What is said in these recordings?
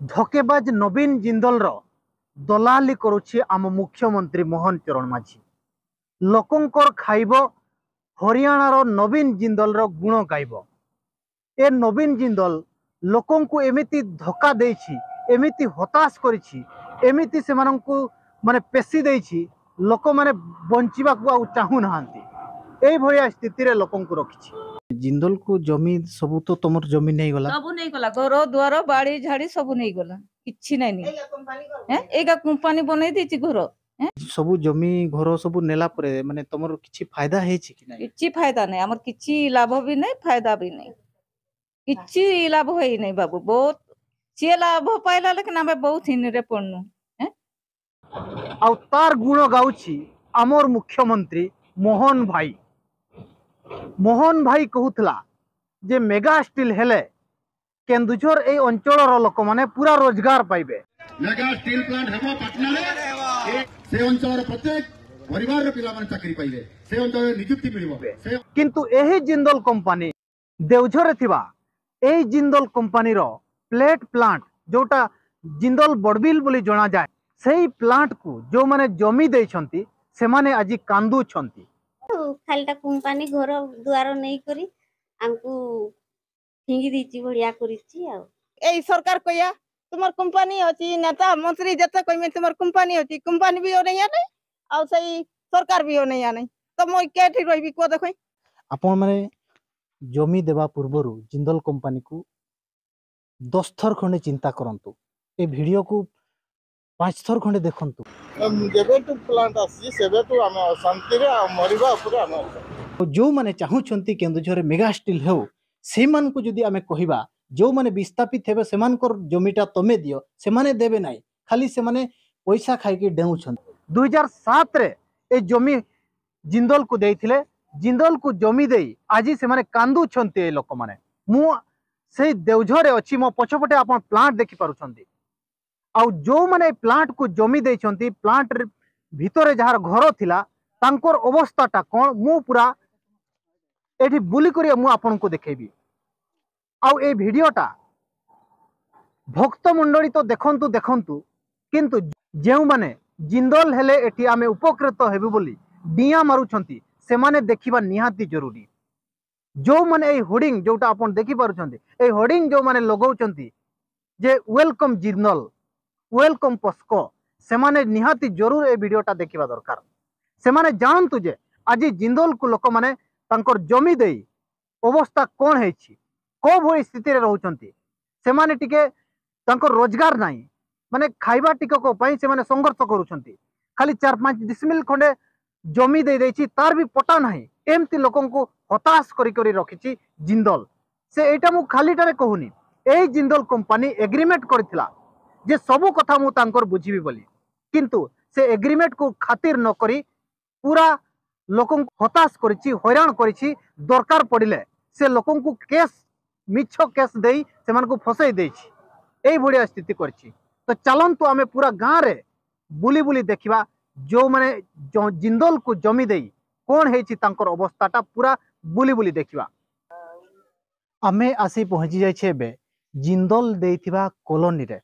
ଧୋକେବାଜ ନବୀନ ଜିନ୍ଦଲର ଦଲାଲି କରୁଛି ଆମ ମୁଖ୍ୟମନ୍ତ୍ରୀ ମୋହନ ଚରଣ ମାଝୀ। ଲୋକଙ୍କର ଖାଇବ, ହରିୟାଣାର ନବୀନ ଜିନ୍ଦଲର ଗୁଣ ଗାଇବ। ଏ ନବୀନ ଜିନ୍ଦଲ ଲୋକଙ୍କୁ ଏମିତି ଧୋକା ଦେଇଛି, ଏମିତି ହତାଶ କରିଛି, ଏମିତି ସେମାନଙ୍କୁ ମାନେ ପେଶି ଦେଇଛି, ଲୋକମାନେ ବଞ୍ଚିବାକୁ ଆଉ ଚାହୁଁନାହାନ୍ତି। ଏଇଭଳିଆ ସ୍ଥିତିରେ ଲୋକଙ୍କୁ ରଖିଛି। ଜିନ୍ଦଲକୁ ଜମି ସବୁ ତ ତମର ଜମି ନେଇଗଲା। ସବୁ ନେଇଗଲା, ଘର ଦ୍ୱାର ବାଡି ଝାଡି ସବୁ ନେଇଗଲା, କିଛି ନାଇଁ। ଏଇକା କମ୍ପାନୀ ବନେଇ ଦେଇଛି ଘର। ସବୁ ଜମି ଘର ସବୁ ନେଲା ପରେ ମାନେ ତମର କିଛି ଫାଇଦା ହେଇଛି କି ନାଇଁ? କିଛି ଫାଇଦା ନାହିଁ ଆମର, କିଛି ଲାଭ ବି ନାହିଁ, ଫାଇଦା ବି ନାହିଁ, କିଛି ଲାଭ ହେଇନାହିଁ ବାବୁ। ବହୁତ ସିଏ ଲାଭ ପାଇଲା, ଲେକିନ ଆମେ ବହୁତ ହିନରେ ପଡନୁ। ଆଉ ତାର ଗୁଣ ଗାଉଛି ଆମର ମୁଖ୍ୟମନ୍ତ୍ରୀ ମୋହନ ଭାଇ। ମୋହନ ଭାଇ କହୁଥିଲା ଯେ ମେଗା ଷ୍ଟିଲ୍ ହେଲେ କେନ୍ଦୁଝର ଏଇ ଅଞ୍ଚଳର ଲୋକମାନେ ପୁରା ରୋଜଗାର ପାଇବେ। ମେଗା ଷ୍ଟିଲ୍ ପ୍ଲାଣ୍ଟ ହେବ ପାଟନାରେ, ସେ ଅଞ୍ଚଳର ପ୍ରତ୍ୟେକ ପରିବାରର ପିଲାମାନେ ଚାକିରି ପାଇବେ, ସେ ଅଞ୍ଚଳରେ ନିଯୁକ୍ତି ମିଳିବ। କିନ୍ତୁ ଏହି ଜିନ୍ଦଲ କମ୍ପାନୀ, ଦେଉଝରରେ ଥିବା ଏଇ ଜିନ୍ଦଲ କମ୍ପାନୀର ପ୍ଲେଟ୍ ପ୍ଲାଣ୍ଟ, ଯୋଉଟା ଜିନ୍ଦଲ ବଡ଼ବିଲ ବୋଲି ଜଣାଯାଏ, ସେଇ ପ୍ଲାଣ୍ଟକୁ ଯୋଉମାନେ ଜମି ଦେଇଛନ୍ତି ସେମାନେ ଆଜି କାନ୍ଦୁଛନ୍ତି। ଖାଲିଟା କମ୍ପାନୀ ଘର ଦୁଆର ନେଇକରି ଆମକୁ ଫିଙ୍ଗି ଦେଇଛି ଭଳିଆ କରିଛି। ଆଉ ଏଇ ସରକାର କହିয়া ତୁମର କମ୍ପାନୀ ଅଛି, ନେତା ମନ୍ତ୍ରୀ ଯେତେ କହିବେ ତୁମର କମ୍ପାନୀ ଅଛି, କମ୍ପାନୀ ବି ଅନେଇଆ ନାଇଁ ଆଉ ସେଇ ସରକାର ବି ଅନେଇଆ ନାଇଁ, ତ ମୁଇଁ କେଠି ରହିବି କୁହ ଦେଖ। ଆପଣମାନେ ଜମି ଦେବା ପୂର୍ବରୁ ଜିନ୍ଦଲ କମ୍ପାନୀକୁ 10 ଥର ଖଣ୍ଡେ ଚିନ୍ତା କରନ୍ତୁ। ଏ ଭିଡ଼ିଓକୁ 5 ଥର ଖଣ୍ଡେ ଦେଖନ୍ତୁ। ଯେବେଠୁ ପ୍ଲାଣ୍ଟ ଆସିଛି ସେବେଠୁ ଆମେ ଅଶାନ୍ତିରେ ଆଉ ମରିବା ଉପରେ ଆମେ ଅଛୁ। ଯେଉଁମାନେ ଚାହୁଁଛନ୍ତି କେନ୍ଦୁଝରରେ ମେଗା ଷ୍ଟିଲ୍ ହେଉ, ସେଇମାନଙ୍କୁ ଯଦି ଆମେ କହିବା, ଯେଉଁମାନେ ବିସ୍ଥାପିତ ହେବେ ସେମାନଙ୍କର ଜମିଟା ତମେ ଦିଅ, ସେମାନେ ଦେବେ ନାହିଁ। ଖାଲି ସେମାନେ ପଇସା ଖାଇକି ଡେଉଁଛନ୍ତି। 2007ରେ ଏ ଜମି ଜିନ୍ଦଲକୁ ଦେଇଥିଲେ। ଜିନ୍ଦଲକୁ ଜମି ଦେଇ ଆଜି ସେମାନେ କାନ୍ଦୁଛନ୍ତି ଏ ଲୋକମାନେ। ମୁଁ ସେଇ ଦେଉଝରରେ ଅଛି, ମୋ ପଛପଟେ ଆପଣ ପ୍ଲାଣ୍ଟ ଦେଖିପାରୁଛନ୍ତି। ଆଉ ଯେଉଁମାନେ ଏ ପ୍ଲାଣ୍ଟକୁ ଜମି ଦେଇଛନ୍ତି, ପ୍ଲାଣ୍ଟ ଭିତରେ ଯାହାର ଘର ଥିଲା, ତାଙ୍କର ଅବସ୍ଥାଟା କ'ଣ ମୁଁ ପୁରା ଏଠି ବୁଲିକରି ମୁଁ ଆପଣଙ୍କୁ ଦେଖେଇବି। ଆଉ ଏଇ ଭିଡ଼ିଓଟା ଭକ୍ତମଣ୍ଡଳୀ ତ ଦେଖନ୍ତୁ ଦେଖନ୍ତୁ, କିନ୍ତୁ ଯେଉଁମାନେ ଜିନ୍ଦଲ ହେଲେ ଏଠି ଆମେ ଉପକୃତ ହେବୁ ବୋଲି ଡିଆଁ ମାରୁଛନ୍ତି ସେମାନେ ଦେଖିବା ନିହାତି ଜରୁରୀ। ଯେଉଁମାନେ ଏଇ ହୋର୍ଡିଂ ଯୋଉଟା ଆପଣ ଦେଖିପାରୁଛନ୍ତି, ଏଇ ହୋର୍ଡିଂ ଯେଉଁମାନେ ଲଗାଉଛନ୍ତି ଯେ welcome Jindal, welcome POSCO, ସେମାନେ ନିହାତି ଜରୁର ଏ ଭିଡ଼ିଓଟା ଦେଖିବା ଦରକାର। ସେମାନେ ଜାଣନ୍ତୁ ଯେ ଆଜି ଜିନ୍ଦଲକୁ ଲୋକମାନେ ତାଙ୍କର ଜମି ଦେଇ ଅବସ୍ଥା କ'ଣ ହେଇଛି, କେଉଁ ଭଳି ସ୍ଥିତିରେ ରହୁଛନ୍ତି। ସେମାନେ ଟିକେ ତାଙ୍କର ରୋଜଗାର ନାହିଁ, ମାନେ ଖାଇବା ଟିକକ ପାଇଁ ସେମାନେ ସଂଘର୍ଷ କରୁଛନ୍ତି। ଖାଲି 4-5 ଡିସମିଲ ଖଣ୍ଡେ ଜମି ଦେଇ ଦେଇଛି, ତାର ବି ପଟା ନାହିଁ। ଏମିତି ଲୋକଙ୍କୁ ହତାଶ କରି କରି ରଖିଛି ଜିନ୍ଦଲ। ସେ ଏଇଟା ମୁଁ ଖାଲିଟାରେ କହୁନି, ଏଇ ଜିନ୍ଦଲ କମ୍ପାନୀ ଏଗ୍ରିମେଣ୍ଟ କରିଥିଲା ଯେ ସବୁ କଥା ମୁଁ ତାଙ୍କର ବୁଝିବି ବୋଲି, କିନ୍ତୁ ସେ ଏଗ୍ରିମେଣ୍ଟକୁ ଖାତିର ନ କରି ପୁରା ଲୋକଙ୍କୁ ହତାଶ କରିଛି, ହଇରାଣ କରିଛି। ଦରକାର ପଡ଼ିଲେ ସେ ଲୋକଙ୍କୁ କେସ୍, ମିଛ କେସ୍ ଦେଇ ସେମାନଙ୍କୁ ଫସାଇ ଦେଇଛି। ଏଇଭଳିଆ ସ୍ଥିତି କରିଛି। ତ ଚାଲନ୍ତୁ ଆମେ ପୁରା ଗାଁରେ ବୁଲି ବୁଲି ଦେଖିବା ଯେଉଁମାନେ ଜିନ୍ଦଲକୁ ଜମି ଦେଇ କ'ଣ ହେଇଛି ତାଙ୍କର ଅବସ୍ଥାଟା ପୁରା ବୁଲି ବୁଲି ଦେଖିବା। ଆମେ ଆସି ପହଞ୍ଚି ଯାଇଛେ ଏବେ ଜିନ୍ଦଲ ଦେଇଥିବା କଲୋନୀରେ।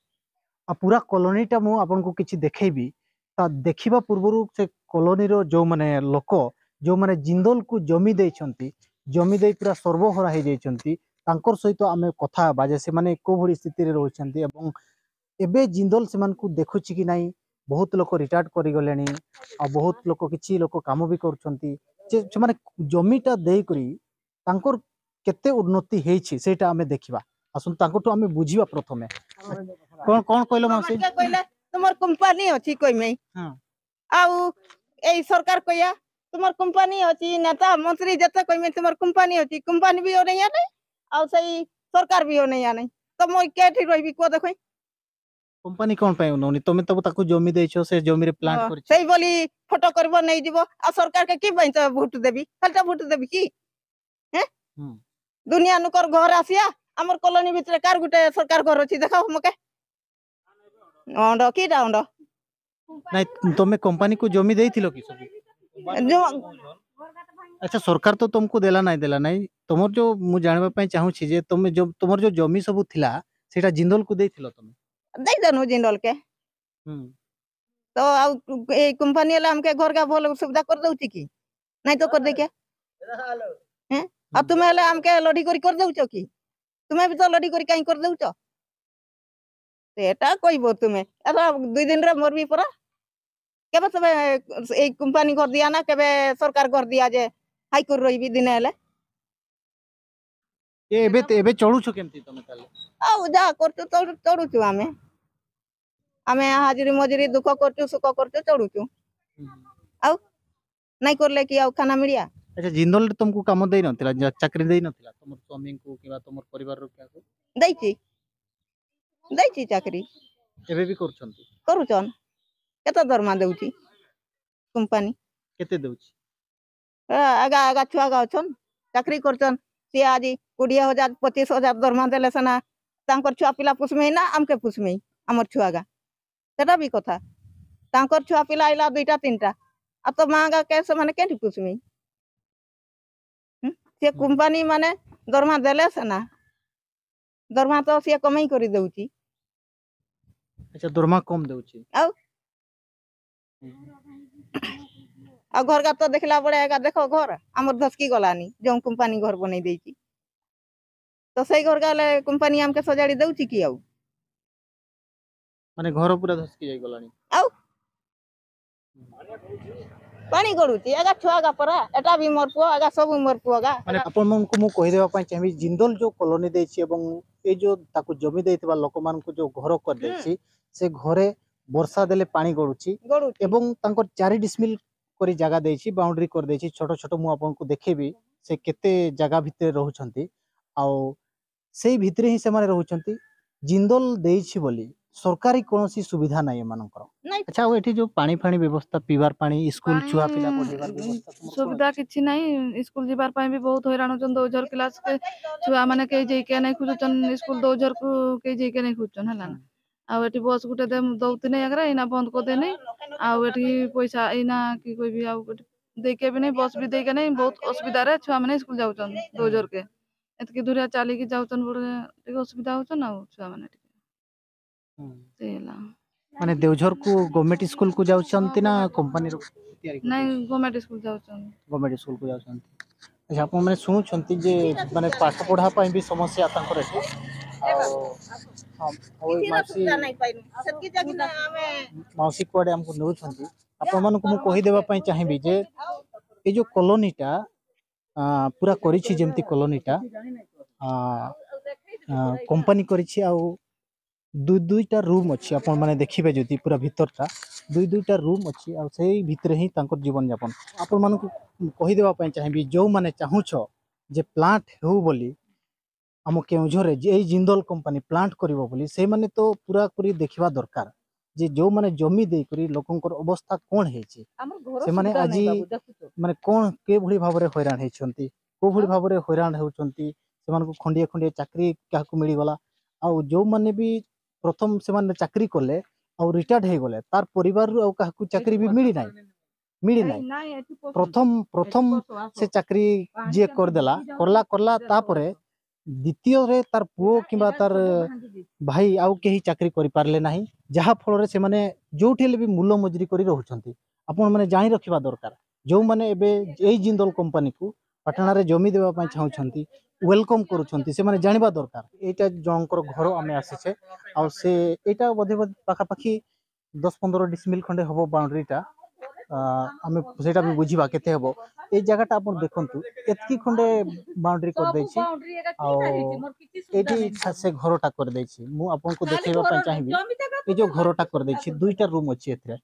ଆଉ ପୁରା କଲୋନୀଟା ମୁଁ ଆପଣଙ୍କୁ କିଛି ଦେଖେଇବି। ତା ଦେଖିବା ପୂର୍ବରୁ ସେ କଲୋନୀର ଯେଉଁମାନେ ଲୋକ, ଯେଉଁମାନେ ଜିନ୍ଦଲକୁ ଜମି ଦେଇଛନ୍ତି, ଜମି ଦେଇ ପୁରା ସର୍ବହରା ହେଇଯାଇଛନ୍ତି, ତାଙ୍କର ସହିତ ଆମେ କଥା ହେବା ଯେ ସେମାନେ କେଉଁଭଳି ସ୍ଥିତିରେ ରହୁଛନ୍ତି ଏବଂ ଏବେ ଜିନ୍ଦଲ ସେମାନଙ୍କୁ ଦେଖୁଛି କି ନାହିଁ। ବହୁତ ଲୋକ ରିଟାୟାର୍ଡ କରିଗଲେଣି ଆଉ ବହୁତ ଲୋକ, କିଛି ଲୋକ କାମ ବି କରୁଛନ୍ତି। ଯେ ସେମାନେ ଜମିଟା ଦେଇକରି ତାଙ୍କର କେତେ ଉନ୍ନତି ହେଇଛି ସେଇଟା ଆମେ ଦେଖିବା। ଆସନ୍ତୁ ତାଙ୍କଠୁ ଆମେ ବୁଝିବା। ପ୍ରଥମେ କ'ଣ କ'ଣ କହିଲ ମାଉସୀ? କହିଲେ ତୁମର କମ୍ପାନୀ ଅଛି କହିମେ, ଆଉ ଏଇ ସରକାର କହିয়া ତୁମର କମ୍ପାନୀ ଅଛି, ନେତା ମନ୍ତ୍ରୀ ଯେତେ କହିବେ ତୁମର କମ୍ପାନୀ ଅଛି, କମ୍ପାନୀ ବି ଅନେଇଆ ନାଇଁ ଆଉ ସେଇ ସରକାର ବି ଅନେଇଆ ନାଇଁ, ତ ମୁଇଁ କେଠି ରହିବି କୁହ ଦେଖ। କମ୍ପାନୀ କ'ଣ ପାଇଁ ନଉନି? ତମେ ତ ତାକୁ ଜମି ଦେଇଛ, ସେ ଜମିରେ ପ୍ଲାଣ୍ଟ କରିଛ। ସେଇ ବୋଲି ଫଟୋ କରିବ ନେଇଯିବ। ଆଉ ସରକାର କି ପାଇଁ ତ ଭୋଟ ଦେବି? ଖାଲିଟା ଭୋଟ ଦେବି କି? ଦୁନିଆ ନୁକର ଘର ଆସିଆ ଆମର କଲୋନୀ ଭିତରେ କାର ଗୋଟେ ସରକାର ଘର ଅଛି ଦେଖ ମକେ? ଅଣ୍ଡ କିଟା ଅଣ୍ଡ ନାଇଁ। ତମେ କମ୍ପାନୀକୁ ଜମି ଦେଇଥିଲ କି ସବୁ? ଆଚ୍ଛା, ସରକାର ତ ତମକୁ ଦେଲା ନାଇଁ, ଦେଲା ନାଇଁ। ତମର ଯୋଉ, ମୁଁ ଜାଣିବା ପାଇଁ ଚାହୁଁଛି ଯେ ତମେ ଯୋଉ, ତମର ଯୋଉ ଜମି ସବୁ ଥିଲା ସେଇଟା ଜିନ୍ଦଲକୁ ଦେଇଥିଲ ତମେ? ଦେଇଦେନୁ ଜିନ୍ଦଲ କେ। ତ ଆଉ ଏଇ କମ୍ପାନୀ ହେଲେ ଆମକେ ଘର କା ଭଲ ସୁବିଧା କରିଦଉଛି କି ନାଇଁ ତ କରିଦେଇକେ? ହେଁ, ଆଉ ତୁମେ ହେଲେ ଆମକେ ଲଢି କରି କରିଦଉଛ କି? ତୁମେ ବି ତ ଲଢି କରି କାହିଁ କରିଦଉଛ? ସେଟା କହିବ ତୁମେ। ଏଟା 2 ଦିନରେ ମରବି ପରା। କେବେ ତମେ ଏଇ କମ୍ପାନୀ ଘର ଦିଆ ନା କେବେ ସରକାର ଘର ଦିଆ ଯେ ହାଇ କରି ରହିବି ଦିନେ ହେଲେ? ଏବେ ଚଳୁଛ କେମିତି ତମେ ତାହେଲେ? ଆଉ ଯାହା କରୁଛୁ ଚଳୁଛୁ ଆମେ। ଆମେ ହାଜିରି ମଜୁରି ଦୁଃଖ କରୁଛୁ, ସୁଖ କରୁଛୁ, ଚଳୁଛୁ। ଆଉ ନାଇଁ କରିଲେ କି ଆଉ ଖାନା ମିଳିଆ? ଆଚ୍ଛା, ଜିନ୍ଦଲରେ ତମକୁ କାମ ଦେଇ ନଥିଲା, ଚାକିରି ଦେଇ ନଥିଲା ତମର ସ୍ୱାମୀଙ୍କୁ କିମ୍ବା ତମର ପରିବାରର କାହାକୁ? ଦେଇଛି, ଦେଇଛି ଚାକିରି। ଏବେ ବି କରୁଛନ୍ତି? କରୁଛନ୍। କେତେ ଦରମା ଦଉଛି କମ୍ପାନୀ? କେତେ ଦଉଛି? ଆଗା ଆଗା ଛୁଆ ଅଛନ୍, ଚାକିରି କରୁଛନ୍। ସିଏ ଆଜି 20,000 25,000 ଦରମା ଦେଲେ ସିନା ତାଙ୍କର ଛୁଆ ପିଲା ପୁଷମେଇ ନା ଆମକେ ପୁଷମେଇ ଆମର ଛୁଆଗା? ସେଟା ବି କଥା। ତାଙ୍କର ଛୁଆ ପିଲା ଆଇଲା 2ଟା 3ଟା, ଆଉ ତ ମା ଗା କେ ସେମାନେ କେଠି ପୁଷମେଇ? ସେ କମ୍ପାନୀ ମାନେ ଦରମା ଦେଲେ ସିନା, ଦରମା ତ ସିଏ କମେଇ କରି ଦଉଛି। ଆଚ୍ଛା, ଦରମା କମ ଦଉଛି। ଆଉ ଆଉ ଘରକା ତ ଦେଖିଲା ବେଳେ ଏକା ଦେଖ, ଘର ଆମର ଧସକି ଗଲାନି। ଯେଉଁ କମ୍ପାନୀ ଘର ବନେଇ ଦେଇଛି ତ ସେଇ ଘରକା ହେଲେ କମ୍ପାନୀ ଆମକେ ସଜାଡ଼ି ଦଉଛି କି ଆଉ? ମାନେ ଘର ପୁରା ଧସକି ଯାଇଗଲାଣି। ଆଉ ପାଣି ଗଡୁଛି ଏଗା ଛୁଆଗା ପରା। ଏଟା ବି ମୋର ପୁଅ ଏଗା, ସବୁ ମୋର ପୁଅ ଗା। ମାନେ ଆପଣମାନଙ୍କୁ ମୁଁ କହିଦେବା ପାଇଁ ଚାହିଁବି, ଜିନ୍ଦଲ ଯୋଉ କଲୋନୀ ଦେଇଛି ଏବଂ ଏଇ ଯୋଉ ତାକୁ ଜମି ଦେଇଥିବା ଲୋକମାନଙ୍କୁ ଯୋଉ ଘର କରିଦେଇଛି, ସେ ଘରେ ବର୍ଷା ଦେଲେ ପାଣି ଗଡୁଛି। ଗଡୁଛି। ଏବଂ ତାଙ୍କର 4 ଡିସମିଲ କରି ଜାଗା ଦେଇଛି, ବାଉଣ୍ଡ୍ରି କରିଦେଇଛି ଛୋଟ ଛୋଟ। ମୁଁ ଆପଣଙ୍କୁ ଦେଖେଇବି ସେ କେତେ ଜାଗା ଭିତରେ ରହୁଛନ୍ତି, ଆଉ ସେଇ ଭିତରେ ହିଁ ସେମାନେ ରହୁଛନ୍ତି। ଜିନ୍ଦଲ ଦେଇଛି ବୋଲି ସରକାରୀ କୌଣସି ସୁବିଧା ନାହିଁ ଏମାନଙ୍କର। ନାଇଁ। ଆଚ୍ଛା, ଆଉ ଏଠି ଯୋଉ ପାଣି ଫାଣି ବ୍ୟବସ୍ଥା, ପିଇବାର ପାଣି, ସ୍କୁଲ ଛୁଆ ପିଲା ପଢିବାର ବ୍ୟବସ୍ଥା ତୁମର କଣ ସୁବିଧା ଅଛି? କିଛି ନାହିଁ। ସ୍କୁଲ ଯିବାର ପାଇଁ ବି ବହୁତ ହଇରାଣ ହଉଛନ୍ତି। ଦଉଝର କ୍ଲାସ ଛୁଆ ମାନେ କେହି ଯାଇକେ ନାଇଁ ଖୋଜୁଛନ୍। ସ୍କୁଲ ଦଉଝରକୁ କେହି ଯାଇକେ ନାଇଁ ଖୋଜୁଛନ୍ ହେଲା ନା। ଆଉ ଏଠି ବସ୍ ଗୋଟେ ଦଉଥିଲେ ଆଗରେ, ଏଇନା ବନ୍ଦ କରିଦେନି। ଆଉ ଏଠି ପଇସା ଏଇନା କି କହିବି, ଆଉ ଏଠି ଦେଇକେ ବି ନାଇଁ, ବସ୍ ବି ଦେଇକେ ନାଇଁ। ବହୁତ ଅସୁବିଧାରେ ଛୁଆ ମାନେ ସ୍କୁଲ ଯାଉଛନ୍। ଦଉଝରକେ ଏତିକି ଦୂରିଆ ଚାଲିକି ଯାଉଛନ୍, ବଡ ଟିକେ ଅସୁବିଧା ହଉଛନ୍ ଆଉ ଛୁଆ ମାନେ ଟିକେ ସେଇ ହେଲା। ମାନେ ଦେଉଝରକୁ ଗଭର୍ଣ୍ଣମେଣ୍ଟ ସ୍କୁଲକୁ ଯାଉଛନ୍ତି ନା କମ୍ପାନୀର ତିଆରି? ନାଇଁ, ଗଭର୍ଣ୍ଣମେଣ୍ଟ ସ୍କୁଲ ଯାଉଛନ୍। ଗଭର୍ଣ୍ଣମେଣ୍ଟ ସ୍କୁଲକୁ ଯାଉଛନ୍ତି। ଆଚ୍ଛା, ଆପଣମାନେ ଶୁଣୁଛନ୍ତି ଯେ ମାନେ ପାଠ ପଢା ପାଇଁ ବି ସମସ୍ୟା ତାଙ୍କର ଏଠି। ଆଉ ହଁ, ଆଉ ଏଇ କିଛିର ମାଉସୀ ସୁବିଧା ନାଇଁ ପାଇନୁ ସେତିକି ଜାଗି ନା ଆମେ। ମାଉସୀ କୁଆଡେ ଆମକୁ ନେଉଛନ୍ତି? ଆପଣମାନଙ୍କୁ ମୁଁ କହିଦେବା ପାଇଁ ଚାହିଁବି ଯେ ଏଇ ଯୋଉ କଲୋନୀଟା ପୁରା କରିଛି, ଯେମିତି କଲୋନୀଟା କମ୍ପାନୀ କରିଛି, ଆଉ 2 2ଟା ରୁମ୍ ଅଛି। ଆପଣମାନେ ଦେଖିବେ ଯଦି ପୁରା ଭିତରଟା 2 2ଟା ରୁମ୍ ଅଛି, ଆଉ ସେଇ ଭିତରେ ହିଁ ତାଙ୍କର ଜୀବନଯାପନ। ଆପଣମାନଙ୍କୁ କହିଦେବା ପାଇଁ ଚାହିଁବି, ଯେଉଁମାନେ ଚାହୁଁଛ ଯେ ପ୍ଲାଣ୍ଟ ହେଉ ବୋଲି ଆମ କେଉଁଝରରେ, ଯେ ଏଇ ଜିନ୍ଦଲ କମ୍ପାନୀ ପ୍ଲାଣ୍ଟ କରିବ ବୋଲି, ସେଇମାନେ ତ ପୁରାପୁରି ଦେଖିବା ଦରକାର ଯେ ଯେଉଁମାନେ ଜମି ଦେଇକରି ଲୋକଙ୍କର ଅବସ୍ଥା କ'ଣ ହେଇଛି। ଆମର ଘର ସେମାନେ ସୁବିଧା ଆଜି ନାହିଁ ବାବୁ, ଦେଖୁଛ। ମାନେ କ'ଣ କିଭଳି ଭାବରେ ହଇରାଣ ହେଇଛନ୍ତି, କୋଉଭଳି ଭାବରେ ହଇରାଣ ହେଉଛନ୍ତି। ସେମାନଙ୍କୁ ଖଣ୍ଡିଏ ଖଣ୍ଡିଏ ଚାକିରି କାହାକୁ ମିଳିଗଲା, ଆଉ ଯେଉଁମାନେ ବି ପ୍ରଥମ ସେମାନେ ଚାକିରି କଲେ ଆଉ ରିଟାୟାର୍ଡ ହେଇଗଲେ, ତାର ପରିବାରରୁ ଆଉ କାହାକୁ ଚାକିରି ବି ମିଳିନାହିଁ, ମିଳିନାହିଁ। ନାଇଁ, ଏଠି ପଶୁ, ପ୍ରଥମ ପ୍ରଥମ ସେ ଚାକିରି ଯିଏ କରିଦେଲା, କଲା କଲା, ତାପରେ ଦ୍ୱିତୀୟରେ ତାର ପୁଅ କିମ୍ବା ତାର ଭାଇ ଆଉ କେହି ଚାକିରି କରିପାରିଲେ ନାହିଁ, ଯାହା ଫଳରେ ସେମାନେ ଯୋଉଠି ହେଲେ ବି ମୂଲ ମଜୁରି କରି ରହୁଛନ୍ତି। ଆପଣମାନେ ଜାଣି ରଖିବା ଦରକାର, ଯେଉଁମାନେ ଏବେ ଏଇ ଜିନ୍ଦଲ କମ୍ପାନୀକୁ ପାଟଣାରେ ଜମି ଦେବା ପାଇଁ ଚାହୁଁଛନ୍ତି, welcome କରୁଛନ୍ତି, ସେମାନେ ଜାଣିବା ଦରକାର। ଏଇଟା ଜଣଙ୍କର ଘର ଆମେ ଆସିଛେ, ଆଉ ସେ ଏଇଟା ବୋଧେ ବୋଧେ ପାଖାପାଖି 10 15 ଡିସମିଲ ଖଣ୍ଡେ ହବ ବାଉଣ୍ଡ୍ରିଟା। ଆମେ ସେଇଟା ବି ବୁଝିବା କେତେ ହବ। ଏଇ ଜାଗାଟା ଆପଣ ଦେଖନ୍ତୁ, ଏତିକି ଖଣ୍ଡେ ବାଉଣ୍ଡ୍ରି କରିଦେଇଛି, ଆଉ ଏଇଠି ସେ ଘରଟା କରିଦେଇଛି। ମୁଁ ଆପଣଙ୍କୁ ଦେଖେଇବା ପାଇଁ ଚାହିଁବି, ଏଇ ଯୋଉ ଘରଟା କରିଦେଇଛି, 2ଟା ରୁମ୍ ଅଛି ଏଥିରେ,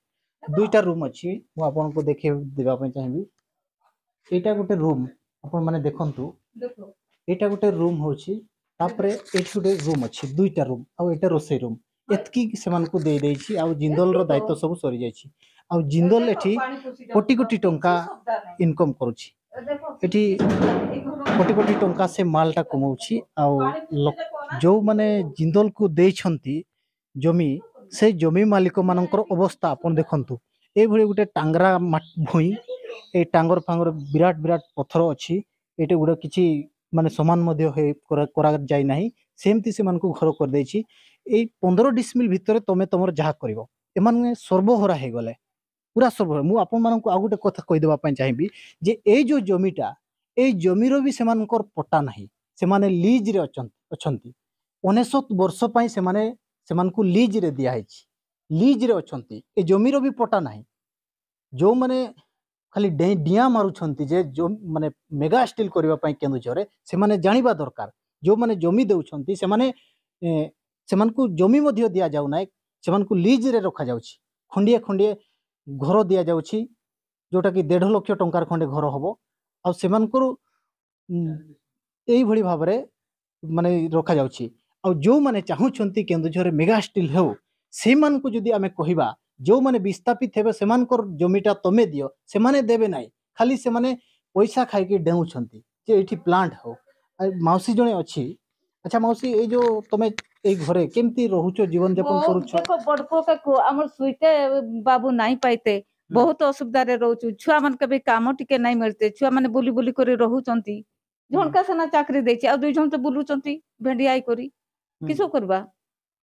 2ଟା ରୁମ୍ ଅଛି। ମୁଁ ଆପଣଙ୍କୁ ଦେଖେଇ ଦେବା ପାଇଁ ଚାହିଁବି। ଏଇଟା ଗୋଟେ ରୁମ୍, ଆପଣମାନେ ଦେଖନ୍ତୁ, ଏଇଟା ଗୋଟେ ରୁମ୍ ହଉଛି। ତାପରେ ଏଇଠି ଗୋଟେ ରୁମ୍ ଅଛି, 2ଟା ରୁମ୍, ଆଉ ଏଇଟା ରୋଷେଇ ରୁମ୍। ଏତିକି ସେମାନଙ୍କୁ ଦେଇଦେଇଛି, ଆଉ ଜିନ୍ଦଲର ଦାୟିତ୍ୱ ସବୁ ସରିଯାଇଛି। ଆଉ ଜିନ୍ଦଲ ଏଠି କୋଟି କୋଟି ଟଙ୍କା ଇନକମ୍ କରୁଛି, ଏଠି କୋଟି କୋଟି ଟଙ୍କା ସେ ମାଲଟା କମାଉଛି। ଆଉ ଯେଉଁମାନେ ଜିନ୍ଦଲକୁ ଦେଇଛନ୍ତି ଜମି, ସେ ଜମି ମାଲିକମାନଙ୍କର ଅବସ୍ଥା ଆପଣ ଦେଖନ୍ତୁ। ଏଇଭଳି ଗୋଟେ ଟାଙ୍ଗରା ଭୂଇଁ, ଏଇ ଟାଙ୍ଗର ଫାଙ୍ଗର ବିରାଟ ବିରାଟ ପଥର ଅଛି ଏଇଠି ଗୋଟେ, କିଛି ମାନେ ସମାନ ମଧ୍ୟ ହେଇ କରାଯାଇ ନାହିଁ, ସେମିତି ସେମାନଙ୍କୁ ଘର କରିଦେଇଛି। ଏଇ 15 ଡିସମିଲ ଭିତରେ ତମେ ତମର ଯାହା କରିବ। ଏମାନେ ସର୍ବହରା ହେଇଗଲେ, ପୁରା ସର୍ବହରା। ମୁଁ ଆପଣମାନଙ୍କୁ ଆଉ ଗୋଟେ କଥା କହିଦେବା ପାଇଁ ଚାହିଁବି ଯେ ଏଇ ଯୋଉ ଜମିଟା, ଏଇ ଜମିର ବି ସେମାନଙ୍କର ପଟ୍ଟା ନାହିଁ। ସେମାନେ ଲିଜରେ ଅଛନ୍ତି। 99 ବର୍ଷ ପାଇଁ ସେମାନେ ସେମାନଙ୍କୁ ଲିଜରେ ଦିଆହେଇଛି, ଲିଜରେ ଅଛନ୍ତି। ଏ ଜମିର ବି ପଟ୍ଟା ନାହିଁ। ଯେଉଁମାନେ ଖାଲି ଡିଆଁ ମାରୁଛନ୍ତି ଯେ ମାନେ ମେଗା ଷ୍ଟିଲ୍ କରିବା ପାଇଁ କେନ୍ଦୁଝରରେ, ସେମାନେ ଜାଣିବା ଦରକାର, ଯେଉଁମାନେ ଜମି ଦେଉଛନ୍ତି ସେମାନେ ସେମାନଙ୍କୁ ଜମି ମଧ୍ୟ ଦିଆଯାଉ ନାହିଁ, ସେମାନଙ୍କୁ ଲିଜରେ ରଖାଯାଉଛି। ଖଣ୍ଡିଏ ଖଣ୍ଡିଏ ଘର ଦିଆଯାଉଛି, ଯେଉଁଟାକି 1.5 ଲକ୍ଷ ଟଙ୍କାର ଖଣ୍ଡେ ଘର ହେବ। ଆଉ ସେମାନଙ୍କର ଏଇଭଳି ଭାବରେ ମାନେ ରଖାଯାଉଛି। ଆଉ ଯେଉଁମାନେ ଚାହୁଁଛନ୍ତି କେନ୍ଦୁଝରରେ ମେଗା ଷ୍ଟିଲ୍ ହେଉ, ସେଇମାନଙ୍କୁ ଯଦି ଆମେ କହିବା, ଯେଉଁମାନେ ବିସ୍ଥାପିତ ହେବେ ସେମାନଙ୍କର ଜମିଟା ତମେ ଦିଅ, ସେମାନେ ଦେବେ ନାହିଁ। ଖାଲି ସେମାନେ ପଇସା ଖାଇକି ଡେଉଁଛନ୍ତି ଯେ ଏଇଠି ପ୍ଲାଣ୍ଟ ହଉ। ମାଉସୀ ଜଣେ ଅଛି। ଆଚ୍ଛା ମାଉସୀ, ଏଇ ଯୋଉ ତମେ ଏଇ ଘରେ କେମିତି ରହୁଛ, ଜୀବନ ଯାପନ କରୁଛ? ଦେଖ ବଡ ପୁଅ, ଆମର ଶୁଇତେ ବାବୁ ନାଇଁ ପାଇତେ, ବହୁତ ଅସୁବିଧାରେ ରହୁଛୁ। ଛୁଆ ମାନଙ୍କ ବି କାମ ଟିକେ ନାଇଁ ମିଳିତେ, ଛୁଆ ମାନେ ବୁଲି ବୁଲି କରି ରହୁଛନ୍ତି। ଜଣକା ସିନା ଚାକିରି ଦେଇଛି, ଆଉ ଦୁଇ ଜଣ ତ ବୁଲୁଛନ୍ତି ଭେଣ୍ଡିଆ କରି। କିସ କରିବା,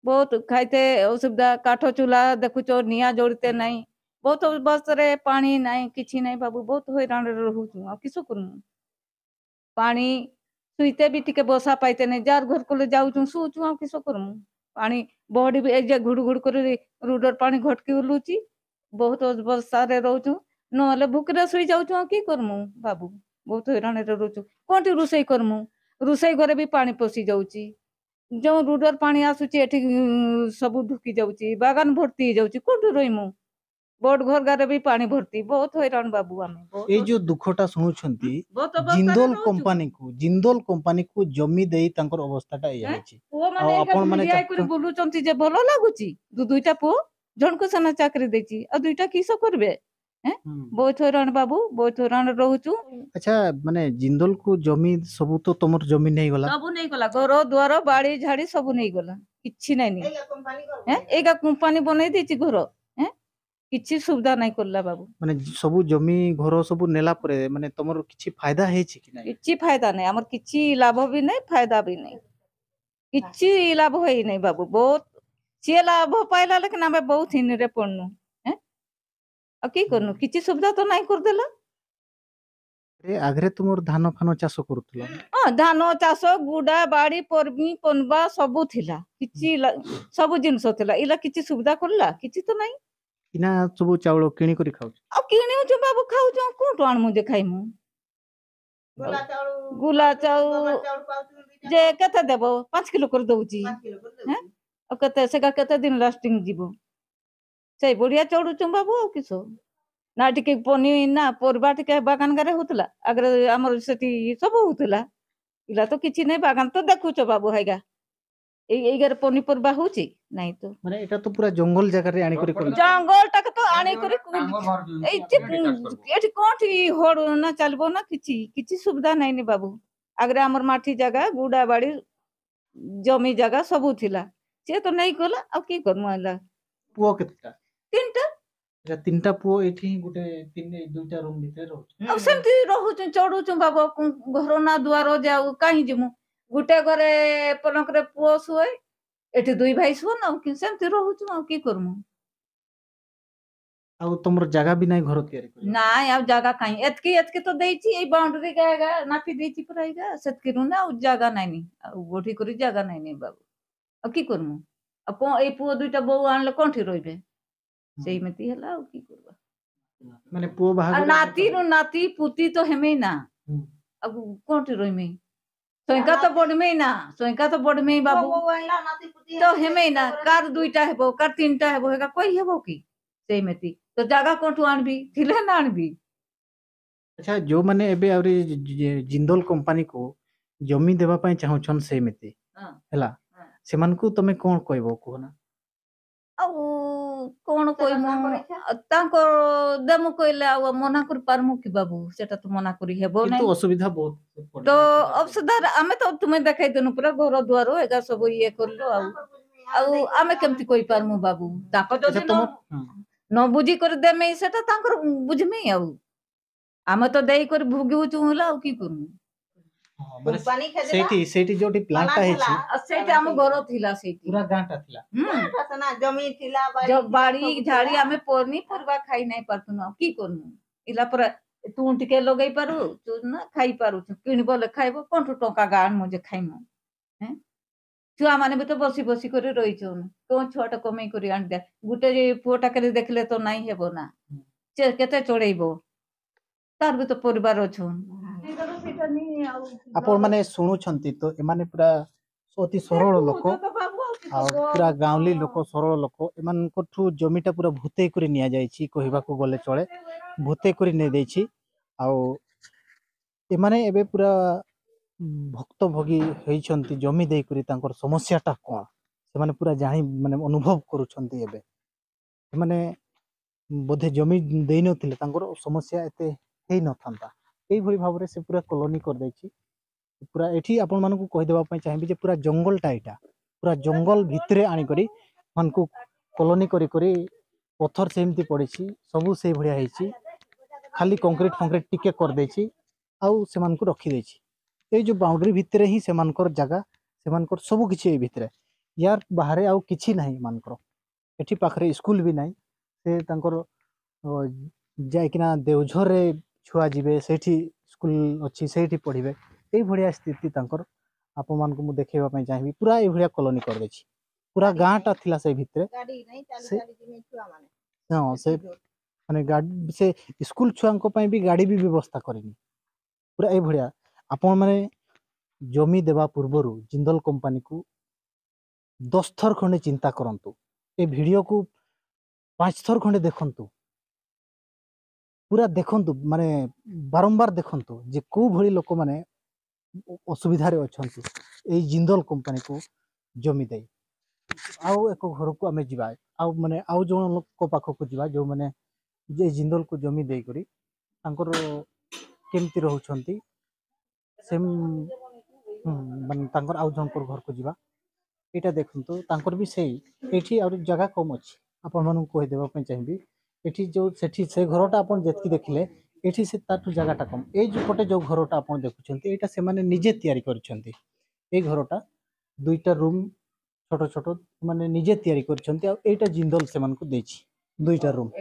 ବହୁତ ଖାଇତେ ଅସୁବିଧା। କାଠ ଚୁଲା ଦେଖୁଛ, ନିଆଁ ଜଳିତେ ନାହିଁ, ବହୁତ ଅବସ୍ଥାରେ। ପାଣି ନାହିଁ, କିଛି ନାହିଁ ବାବୁ, ବହୁତ ହଇରାଣରେ ରହୁଛୁ। ଆଉ କିସ କରିମୁ? ପାଣି ଶୁଇତେ ବି ଟିକେ ବସା ପାଇତେ ନାହିଁ। ଯାର ଘର କଲେ ଯାଉଛୁ, ଶୋଉଛୁ, ଆଉ କିସ କରିମୁ? ପାଣି ବହଡି ବି ଏଇ ଯେ ଘୁଡୁ ଘୁଡୁ କରି ରୁଡର ପାଣି ଘଟକି ଉଲୁଛି। ବହୁତ ଅବସ୍ଥାରେ ରହୁଛୁ, ନହେଲେ ଭୁକରେ ଶୋଇ ଯାଉଛୁ। ଆଉ କି କରିମୁ ବାବୁ? ବହୁତ ହଇରାଣରେ ରହୁଛୁ। କୋଉଠି ରୋଷେଇ କରିମୁ? ରୋଷେଇ ଘରେ ବି ପାଣି ପଶି ଯାଉଛି। ଯେଉଁ ରୁଡର ପାଣି ଆସୁଛି ଏଠି ସବୁ ଢୁକି ଯାଉଛି, ବାଗାନ ଭର୍ତ୍ତି ହେଇଯାଉଛି। କୋଉଠି ରହିମୁ? ବଡ ଘର ଗାରେ ବି ପାଣି ଭର୍ତ୍ତି। ବହୁତ ହଇରାଣ ବାବୁ ଆମେ। ଏଇ ଯୋଉ ଦୁଃଖଟା ଶୁଣୁଛନ୍ତି, ଜିନ୍ଦଲ କମ୍ପାନୀକୁ, ଜିନ୍ଦଲ କମ୍ପାନୀକୁ ଜମି ଦେଇ ତାଙ୍କର ଅବସ୍ଥାଟା ଏଇଆ ହେଇଛି। ପୁଅ ମାନେ କରି ବୁଲୁଛନ୍ତି ଯେ ଭଲ ଲାଗୁଛି? ଦୁଇଟା ପୁଅ, ଜଣକୁ ସେନା ଚାକିରି ଦେଇଛି, ଆଉ ଦୁଇଟା କିସ କରିବେ? ବହୁତ ହଇରାଣ ବାବୁ, ବହୁତ ହଇରାଣ ରହୁଛୁ। ଆଚ୍ଛା, ମାନେ ଜିନ୍ଦଲ କୁ ଜମି ସବୁ ତ ତମର ଜମି ନେଇଗଲା? ସବୁ ନେଇଗଲା, ଘର ଦ୍ୱାର ବାଡି ଝାଡି ସବୁ ନେଇଗଲା, କିଛି ନାଇଁ। ଏଇକା କମ୍ପାନୀ ବନେଇ ଦେଇଛି ଘର, କିଛି ସୁବିଧା ନାଇଁ କଲା ବାବୁ। ମାନେ ସବୁ ଜମି ଘର ସବୁ ନେଲା ପରେ ମାନେ ତମର କିଛି ଫାଇଦା ହେଇଛି କି ନାଇଁ? କିଛି ଫାଇଦା ନାଇଁ ଆମର, କିଛି ଲାଭ ବି ନାଇଁ, ଫାଇଦା ବି ନାଇଁ, କିଛି ଲାଭ ହେଇନାହିଁ ବାବୁ। ବହୁତ ସିଏ ଲାଭ ପାଇଲା, ଲେକିନ ଆମେ ବହୁତ ହିନରେ ପଡନୁ। ଆଉ କି କରନୁ? କିଛି ସୁବିଧା ତ ନାଇଁ କରିଦେଲା। ଆଗରେ ତୁମର ଧାନ ଫାନ ଚାଷ କରୁଥିଲ? ହଁ, ଧାନ ଚାଷ, ଗୁଡା ବାଡି, ପରମି ପନବା ସବୁ ଥିଲା, କିଛି ସବୁ ଜିନିଷ ଥିଲା। ଇଲା କିଛି ସୁବିଧା କଲା? କିଛି ତ ନାଇଁ। କିନା ସବୁ ଚାଉଳ କିଣି କରି ଖାଉଛ? ଆଉ କିଣିଉଛୁ ବାବୁ, ଖାଉଛୁ। କୋଉଠୁ ଆଣମୁ ଯେ ଖାଇମୁ? ଗୁଲା ଚାଉଳ ଯେ କେତେ ଦେବ? 5 କିଲୋ କରି ଦଉଛି। ଆଉ କେତେ ସେଟା କେତେ ଦିନ ଲାଷ୍ଟିଂ ଯିବ? ସେଇ ବଢିଆ ଚଢୁଛୁ ବାବୁ, ଆଉ କିସ ନା। ଟିକେ ପନି ନା ପରିବା ଟିକେ ବାଗାନ ଗାରେ ହଉଥିଲା ଆଗରେ, ଆମର ସେଠି ସବୁ ହଉଥିଲା। ଇଲା ତ କିଛି ନାଇଁ। ବାଗାନ ତ ଦେଖୁଛ ବାବୁ, ହେଇଗା ଏଇ ଏଇଗାରେ ପନିପରିବା ହଉଛି ନାଇଁ ତ। ମାନେ ଏଟା ତ ପୁରା ଜଙ୍ଗଲ ଜାଗାରେ ଆଣିକରି? ଜଙ୍ଗଲ ଟାକେ ତ ଆଣିକରି ଏଇ ଏଠି କୋଉଠି ହଡ ନା ଚାଲିବ ନା କିଛି, କିଛି ସୁବିଧା ନାଇଁନି ବାବୁ। ଆଗରେ ଆମର ମାଟି ଜାଗା, ଗୁଡା ବାଡି, ଜମି ଜାଗା ସବୁ ଥିଲା, ସିଏ ତ ନେଇଗଲା, ଆଉ କି କରମୁ ହେଲା। ପୁଅ କେତେଟା? ତିନିଟା। ତିନିଟା ପୁଅ ଏଇଠି ହିଁ ଗୋଟେ ତିନି ଦୁଇଟା ରୁମ୍ ଭିତରେ ରହୁଛୁ? ଆଉ ସେମିତି ରହୁଛୁ, ଚଢୁଛୁ ବାବୁ। ଘର ନା ଦୁଆର ଯାଉ କାହିଁ ଯିମୁ? ଗୋଟେ ଘରେ ପଲଙ୍କରେ ପୁଅ ଶୁଏ, ଏଠି ଦୁଇ ଭାଇ ଶୁଅନ, ଆଉ ସେମିତି ରହୁଛୁ, ଆଉ କି କରମୁ? ଆଉ ତମର ଜାଗା ବି ନାଇଁ ଘର ତିଆରି? ନାଇଁ, ଆଉ ଜାଗା କାହିଁ? ଏତିକି ଏତିକି ତ ଦେଇଛି, ଏଇ ବାଉଣ୍ଡରୀ ଗା ନାପି ଦେଇଛି ପୁରା ଏଇଗା ସେତିକିରୁ ନା, ଆଉ ଜାଗା ନାଇଁନି, ଆଉ ଗୋଠି କରି ଜାଗା ନାଇଁନି ବାବୁ। ଆଉ କି କରମୁ? ଆଉ କଣ ଏଇ ପୁଅ ଦୁଇଟା ବୋଉ ଆଣିଲେ କୋଉଠି ରହିବେ? ସେଇମିତି ହେଲା, ଆଉ କି କରିବା? ମାନେ ପୁଅ ବାହାଘର, ନାତିରୁ ନାତି ପୁତି ତ ହେମେଇ ନା, ଆଉ କୋଉଠି ରହିମି? ସଂଖ୍ୟା ତ ବଢମେଇ ନା, ସଂଖ୍ୟା ତ ବଢମେଇ ବାବୁ, ତ ହେମେଇ ନା। କାର ଦୁଇଟା ହେବ, କାର ତିନିଟା ହେବ, ହେକା କହି ହେବ କି? ସେଇମିତି ତ ଜାଗା କୋଉଠୁ ଆଣିବି? ଥିଲେ ନା ଆଣିବି। ଆଚ୍ଛା, ଯୋଉମାନେ ଏବେ ଆହୁରି ଜିନ୍ଦଲ କମ୍ପାନୀକୁ ଜମି ଦେବା ପାଇଁ ଚାହୁଁଛନ୍ ସେମିତି ହେଲା, ସେମାନଙ୍କୁ ତମେ କଣ କହିବ କୁହ ନା? ଆଉ କଣ କହିମୁ ତାଙ୍କ ଦେମୁ କହିଲେ ଆଉ ମନା କରିପାରମୁ କି ବାବୁ? ସେଟା ତ ମନା କରି ହେବ ନାହିଁ। ଅସୁବିଧା ବହୁତ ତ ଅସୁବିଧା, ଆମେ ତ ତୁମେ ଦେଖେଇଦେନୁ ପୁରା ଘର ଦୁଆର ଏଗା ସବୁ ଇଏ କଲୁ, ଆଉ ଆଉ ଆମେ କେମିତି କହିପାରମୁ ବାବୁ? ତାଙ୍କ ଯଦି ନ ବୁଝି କରି ଦେମେ, ସେଟା ତାଙ୍କର ବୁଝମି, ଆଉ ଆମେ ତ ଦେଇକରି ଭୋଗିଉଛୁ ହେଲା, ଆଉ କି କରମୁ? କମ୍ପାନୀ ଖେଦିଲା। ସେଇଠି ସେଇଠି ଯୋଉଠି ପ୍ଲାଣ୍ଟଟା ହେଇଛି, ଆଉ ସେଇଟା ଆମ ଘର ଥିଲା ସେଇଠି, ପୁରା ଗାଁଟା ଥିଲା। ସିନା ଜମି ଥିଲା, ବାଡି ଝାଡି, ଆମେ ପନିପରିବା ଖାଇ ନାଇଁ ପାରୁଥିନୁ। ଆଉ କି କରମୁ? ଇଲା ପରେ ତୁ ଟିକେ ଲଗେଇ ପାରୁ ନା ଖାଇ ପାରୁଛୁ, କିଣିବଲେ ଖାଇବ, କୋଉଠୁ ଟଙ୍କା ଆଣମୁ ଯେ ଖାଇମୁ? ହେଁ, ଛୁଆମାନେ ବି ତ ବସି ବସି କରି ରହିଛନ୍। କେଉଁ ଛୁଆଟା କମେଇ କରି ଆଣିଦେ, ଗୋଟେ ପୁଅଟା କରି ଦେଖିଲେ ତ ନାଇଁ ହେବ ନା, ସେ କେତେ ଚଳେଇବ? ତାର ବି ତ ପରିବାର ଅଛନ୍। ଆପଣମାନେ ଶୁଣୁଛନ୍ତି ତ, ଏମାନେ ପୁରା ଅତି ସରଳ ଲୋକ ଆଉ ପୁରା ଗାଉଁଲି ଲୋକ, ସରଳ ଲୋକ। ଏମାନଙ୍କଠୁ ଜମିଟା ପୁରା ଭୂତେଇ କରି ନିଆଯାଇଛି, କହିବାକୁ ଗଲେ ଚଳେ, ଭୂତେଇ କରି ନେଇଦେଇଛି। ଆଉ ଏମାନେ ଏବେ ପୁରା ଭୁକ୍ତଭୋଗୀ ହେଇଛନ୍ତି। ଜମି ଦେଇକରି ତାଙ୍କର ସମସ୍ୟାଟା କ'ଣ ସେମାନେ ପୁରା ଜାଣି ମାନେ ଅନୁଭବ କରୁଛନ୍ତି। ଏବେ ସେମାନେ ବୋଧେ ଜମି ଦେଇନଥିଲେ ତାଙ୍କର ସମସ୍ୟା ଏତେ ହେଇନଥାନ୍ତା। ଏଇଭଳି ଭାବରେ ସେ ପୁରା କଲୋନୀ କରିଦେଇଛି ପୁରା। ଏଠି ଆପଣମାନଙ୍କୁ କହିଦେବା ପାଇଁ ଚାହିଁବି ଯେ ପୁରା ଜଙ୍ଗଲଟା ଏଇଟା, ପୁରା ଜଙ୍ଗଲ ଭିତରେ ଆଣିକରି ଏମାନଙ୍କୁ କଲୋନୀ କରି କରି, ପଥର ସେମିତି ପଡ଼ିଛି, ସବୁ ସେଇଭଳିଆ ହେଇଛି, ଖାଲି କଂକ୍ରିଟ ଫଙ୍କ୍ରିଟ ଟିକେ କରିଦେଇଛି ଆଉ ସେମାନଙ୍କୁ ରଖିଦେଇଛି। ଏଇ ଯେଉଁ ବାଉଣ୍ଡ୍ରି ଭିତରେ ହିଁ ସେମାନଙ୍କର ଜାଗା, ସେମାନଙ୍କର ସବୁ କିଛି ଏଇ ଭିତରେ, ୟାର ବାହାରେ ଆଉ କିଛି ନାହିଁ ଏମାନଙ୍କର। ଏଠି ପାଖରେ ସ୍କୁଲ ବି ନାହିଁ। ସେ ତାଙ୍କର ଯାଇକିନା ଦେଉଝରରେ ଛୁଆ ଯିବେ, ସେଇଠି ସ୍କୁଲ ଅଛି, ସେଇଠି ପଢ଼ିବେ। ଏଇଭଳିଆ ସ୍ଥିତି ତାଙ୍କର। ଆପଣମାନଙ୍କୁ ମୁଁ ଦେଖେଇବା ପାଇଁ ଚାହିଁବି, ପୁରା ଏଇଭଳିଆ କଲୋନୀ କରିଦେଇଛି। ପୁରା ଗାଁଟା ଥିଲା ସେଇ ଭିତରେ। ସେ ହଁ, ସେ ମାନେ ଗାଡ଼ି, ସେ ସ୍କୁଲ ଛୁଆଙ୍କ ପାଇଁ ବି ଗାଡ଼ି ବି ବ୍ୟବସ୍ଥା କରିନି। ପୁରା ଏଇଭଳିଆ। ଆପଣମାନେ ଜମି ଦେବା ପୂର୍ବରୁ ଜିନ୍ଦଲ କମ୍ପାନୀକୁ 10 ଥର ଖଣ୍ଡେ ଚିନ୍ତା କରନ୍ତୁ। ଏ ଭିଡ଼ିଓକୁ 5 ଥର ଖଣ୍ଡେ ଦେଖନ୍ତୁ, ପୁରା ଦେଖନ୍ତୁ, ମାନେ ବାରମ୍ବାର ଦେଖନ୍ତୁ ଯେ କେଉଁ ଭଳି ଲୋକମାନେ ଅସୁବିଧାରେ ଅଛନ୍ତି ଏଇ ଜିନ୍ଦଲ କମ୍ପାନୀକୁ ଜମି ଦେଇ। ଆଉ ଏକ ଘରକୁ ଆମେ ଯିବା, ଆଉ ମାନେ ଆଉ ଜଣ ଲୋକ ପାଖକୁ ଯିବା, ଯେଉଁମାନେ ଯେ ଜିନ୍ଦଲକୁ ଜମି ଦେଇକରି ତାଙ୍କର କେମିତି ରହୁଛନ୍ତି। ସେ ମାନେ ତାଙ୍କର ଆଉ ଜଣଙ୍କର ଘରକୁ ଯିବା। ଏଇଟା ଦେଖନ୍ତୁ, ତାଙ୍କର ବି ସେଇ, ଏଇଠି ଆହୁରି ଜାଗା କମ୍ ଅଛି। ଆପଣମାନଙ୍କୁ କହିଦେବା ପାଇଁ ଚାହିଁବି, ଏଠି ଯେଉଁ ସେଠି ସେ ଘରଟା ଆପଣ ଯେତିକି ଦେଖିଲେ, ଏଠି ସେ ତାଠୁ ଜାଗାଟା କମ୍। ଏଇ ଯେଉଁ ପଟେ ଯେଉଁ ଘରଟା ଆପଣ ଦେଖୁଛନ୍ତି, ଏଇଟା ସେମାନେ ନିଜେ ତିଆରି କରିଛନ୍ତି। ଏଇ ଘରଟା 2ଟା ରୁମ୍ ଛୋଟ ଛୋଟ, ମାନେ ନିଜେ ତିଆରି କରିଛନ୍ତି। ଆଉ ଏଇଟା ଜିନ୍ଦଲ ସେମାନଙ୍କୁ ଦେଇଛି 2ଟା ରୁମ୍,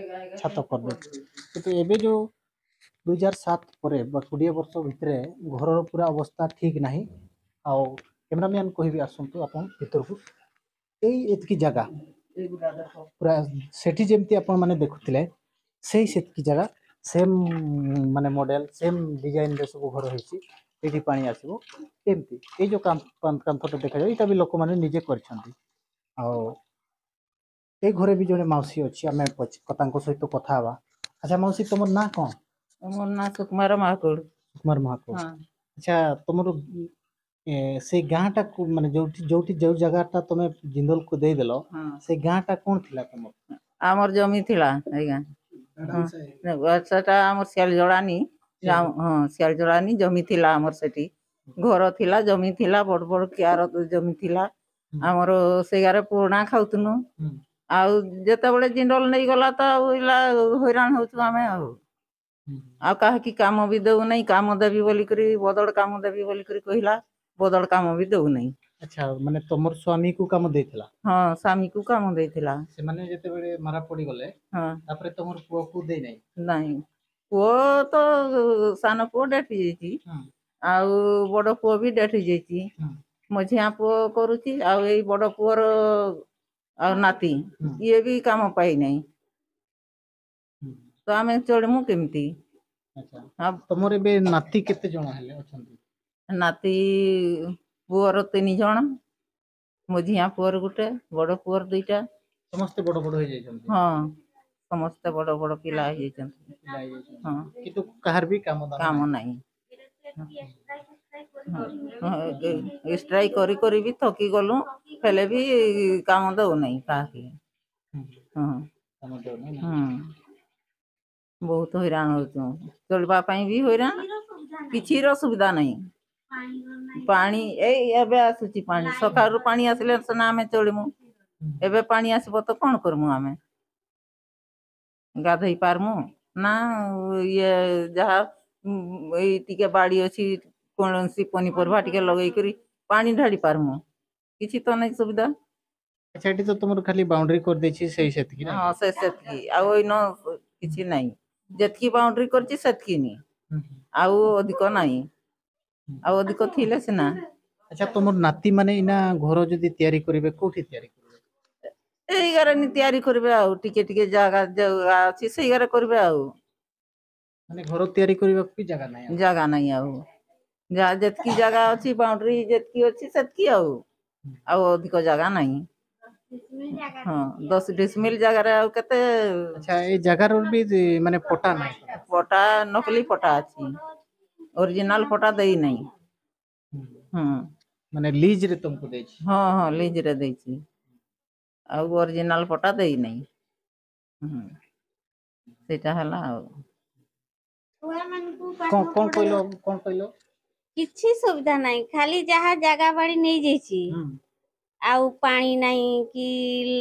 ଛାତ କରିଦେଇଛି। କିନ୍ତୁ ଏବେ ଯେଉଁ 2007 ପରେ ବା 20 ବର୍ଷ ଭିତରେ ଘରର ପୁରା ଅବସ୍ଥା ଠିକ୍ ନାହିଁ। ଆଉ କ୍ୟାମେରାମ୍ୟାନ୍ କହିବି, ଆସନ୍ତୁ ଆପଣ ଭିତରକୁ। ଏଇ ଏତିକି ଜାଗା ପୁରା, ସେଠି ଯେମିତି ଆପଣମାନେ ଦେଖୁଥିଲେ ସେଇ ସେତିକି ଜାଗା, ସେମ୍ ମାନେ ମଡ଼େଲ, ସେମ୍ ଡିଜାଇନରେ ସବୁ ଘର ହେଇଛି। ଏଇଠି ପାଣି ଆସିବ ଏମିତି। ଏଇ ଯେଉଁ କାନ୍ଥଟା ଦେଖାଯାଏ, ଏଇଟା ବି ଲୋକମାନେ ନିଜେ କରିଛନ୍ତି। ଆଉ ଏଇ ଘରେ ବି ଜଣେ ମାଉସୀ ଅଛି, ଆମେ ତାଙ୍କ ସହିତ କଥା ହେବା। ଆଚ୍ଛା ମାଉସୀ, ତମର ନାଁ କ'ଣ? ମୋର ନାଁ ସୁକୁମାର ମହାକୁଡ଼। ସୁକୁମାର ମହାକୁଡ଼। ଆଚ୍ଛା, ତମର ସେଇ ଗାଁଟାକୁ, ମାନେ ଯୋଉଠି ଯୋଉଠି ଯୋଉ ଜାଗାଟା ତମେ ଜିନ୍ଦଲକୁ ଦେଇଦେଲ, ସେଇ ଗାଁଟା କ'ଣ ଥିଲା ତମର? ଆମର ଜମି ଥିଲା ଆଜ୍ଞା, ସେଟା ଆମର ଶିଆଳିଜଳାନି। ହଁ, ଶିଆଳିଜଳାନି ଜମି ଥିଲା ଆମର। ସେଠି ଘର ଥିଲା, ଜମି ଥିଲା, ବଡ ବଡ କିଆର ଜମି ଥିଲା ଆମର। ସେ ଗାଁରେ ପୁରୁଣା ଖାଉଥିନୁ। ଆଉ ଯେତେବେଳେ ଜିନ୍ଦଲ ନେଇଗଲା ତ ଆଉ ହଇରାଣ ହଉଛୁ ଆମେ। ଆଉ କାହାକି କାମ ବି ଦଉନାହିଁ। କାମ ଦେବି ବୋଲିକରି, ବଦଳ କାମ ଦେବି ବୋଲିକରି କହିଲା, ବଦଳ କାମ ବି ଦଉନାହିଁ। ଆଚ୍ଛା, ମାନେ ତମର ସ୍ୱାମୀକୁ କାମ ଦେଇଥିଲା? ହଁ, ସ୍ୱାମୀକୁ କାମ ଦେଇଥିଲା। ସେମାନେ ଯେତେବେଳେ ମାରା ପଡିଗଲେ, ହଁ, ତାପରେ ତମର ପୁଅକୁ ଦେଇନାହିଁ? ନାଇଁ, ପୁଅ ତ ସାନ ପୁଅ ଡେଥ୍ ହେଇଯାଇଛି, ଆଉ ବଡ ପୁଅ ବି ଡେଥ୍ ହେଇଯାଇଛି। ମଝିଆ ପୁଅ କରୁଛି, ଆଉ ଏଇ ବଡ ପୁଅର ଆଉ ନାତି ଇଏ ବି କାମ ପାଇନାହିଁ। ତ ଆମେ ଚଳିମୁ କେମିତି? ତମର ଏବେ ନାତି କେତେ ଜଣ ହେଲେ ଅଛନ୍ତି? ନାତି ପୁଅର 3 ଜଣ, ମଝିଆ ପୁଅର ଗୋଟେ, ବଡ ପୁଅର 2ଟା। ସମସ୍ତେ ବଡ ବଡ ହେଇଯାଇଛନ୍ତି? ହଁ, ସମସ୍ତେ ବଡ ବଡ ପିଲା ହେଇଯାଇଛନ୍ତି। ହଁ, କିନ୍ତୁ କାହାର ବି କାମ କାମ ନାହିଁ। ଷ୍ଟ୍ରାଇକ୍ କରି କରି ବି ଥକି ଗଲୁ, ହେଲେ ବି କାମ ଦଉନାହିଁ କାହାକି। ହଁ, ବହୁତ ହଇରାଣ ହଉଛୁ। ଚଳିବା ପାଇଁ ବି ହଇରାଣ, କିଛିର ସୁବିଧା ନାହିଁ। ପାଣି ଏଇ ଏବେ ଆସୁଛି ପାଣି, ସକାଳୁ ପାଣି ଆସିଲେ ସିନା ଆମେ ଚଳିମୁ। ଏବେ ପାଣି ଆସିବ ତ କ'ଣ କରମୁ ଆମେ? ଗାଧେଇ ପାରମୁ ନା ଇଏ ଯାହା ଏଇ ଟିକେ ବାଡ଼ି ଅଛି, କୌଣସି ପନିପରିବା ଟିକେ ଲଗେଇକରି ପାଣି ଢାଳି ପାରମୁ, କିଛି ତ ନାଇଁ ସୁବିଧା। ଆଚ୍ଛା, ଏଠି ତ ତମର ଖାଲି ବାଉଣ୍ଡ୍ରି କରିଦେଇଛି ସେଇ ସେତିକି ନା? ହଁ, ସେ ସେତିକି, ଆଉ ଏଇନ କିଛି ନାହିଁ। ଯେତିକି ବାଉଣ୍ଡ୍ରି କରିଛି ସେତିକି ନି, ଆଉ ଅଧିକ ନାହିଁ। ଆଉ ଅଧିକ ଥିଲେ ସିନା। ଆଚ୍ଛା, ତମର ନାତି ମାନେ ଏଇନା ଘର ଯଦି ତିଆରି କରିବେ କୋଉଠି ତିଆରି କରିବେ? ଏଇ ଘରେ ନି ତିଆରି କରିବେ, ଆଉ ଟିକେ ଟିକେ ଜାଗା ଜାଗା ଅଛି ସେଇ ଘରେ କରିବେ ଆଉ। ମାନେ ଘର ତିଆରି କରିବାକୁ ବି ଜାଗା ନାହିଁ ଆଉ? ଜାଗା ନାହିଁ ଆଉ। ଯାହା ଯେତିକି ଜାଗା ଅଛି, ବାଉଣ୍ଡ୍ରି ଯେତିକି ଅଛି ସେତିକି, ଆଉ ଆଉ ଅଧିକ ଜାଗା ନାହିଁ। ହଁ, 10 ଡିସମିଲ ଜାଗାରେ ଆଉ କେତେ? ଆଚ୍ଛା, ଏଇ ଜାଗାର ବି ମାନେ ପଟା ନାହିଁ? ପଟା ନକଲି ପଟା ଅଛି, ଅରିଜିନାଲ ପଟା ଦେଇନାହିଁ। ହୁଁ। ମାନେ ଲିଜରେ ତମକୁ ଦେଇଛି? ହଁ ହଁ, ଲିଜରେ ଦେଇଛି, ଆଉ ଅରିଜିନାଲ ପଟା ଦେଇନାହିଁ। ହୁଁ, ସେଇଟା ହେଲା ଆଉ। ଛୁଆମାନଙ୍କୁ କଣ ପାଠ କଣ କହିଲ? ପଢେଇବା କଣ କହିଲ? କିଛି ସୁବିଧା ନାହିଁ, ଖାଲି ଯାହା ଜାଗା ବାଡି ନେଇଯାଇଛି। ଆଉ ପାଣି ନାହିଁ କି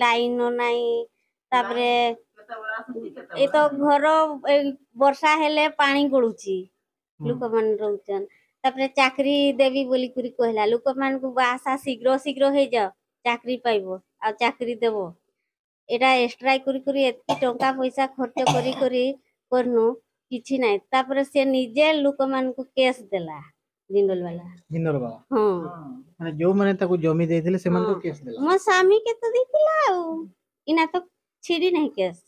ଲାଇନ ନାହିଁ। ତାପରେ ଏ ତ ଘର ଏଇ ବର୍ଷା ହେଲେ ପାଣି ଗଳୁଛି, ଲୋକମାନେ ରହୁଛନ୍। ତାପରେ ଚାକିରି ଦେବି ବୋଲିକରି କହିଲା ଲୋକମାନଙ୍କୁ, ବାହାସା ଶୀଘ୍ର ଶୀଘ୍ର ହେଇଯାଅ, ଚାକିରି ପାଇବ ଆଉ ଚାକିରି ଦେବ। ଏଇଟା ଷ୍ଟ୍ରାଇକ୍ କରି କରି ଏତିକି ଟଙ୍କା ପଇସା ଖର୍ଚ୍ଚ କରି କରି କରନୁ, କିଛି ନାହିଁ। ତାପରେ ସେ ନିଜେ ଲୋକମାନଙ୍କୁ କେସ୍ ଦେଲା ଜିନ୍ଦଲ ବାଲା। ଜିନ୍ଦଲ ବାଲା? ହଁ। ମାନେ ଯୋଉମାନେ ତାକୁ ଜମି ଦେଇଥିଲେ ସେମାନଙ୍କୁ ହଁ। କେସ୍ ଦେଲା? ମୋ ସ୍ୱାମୀ କେତେ ଦେଇଥିଲା, ଆଉ ଇନା ତ ଛିଡି ନାହିଁ କେସ୍।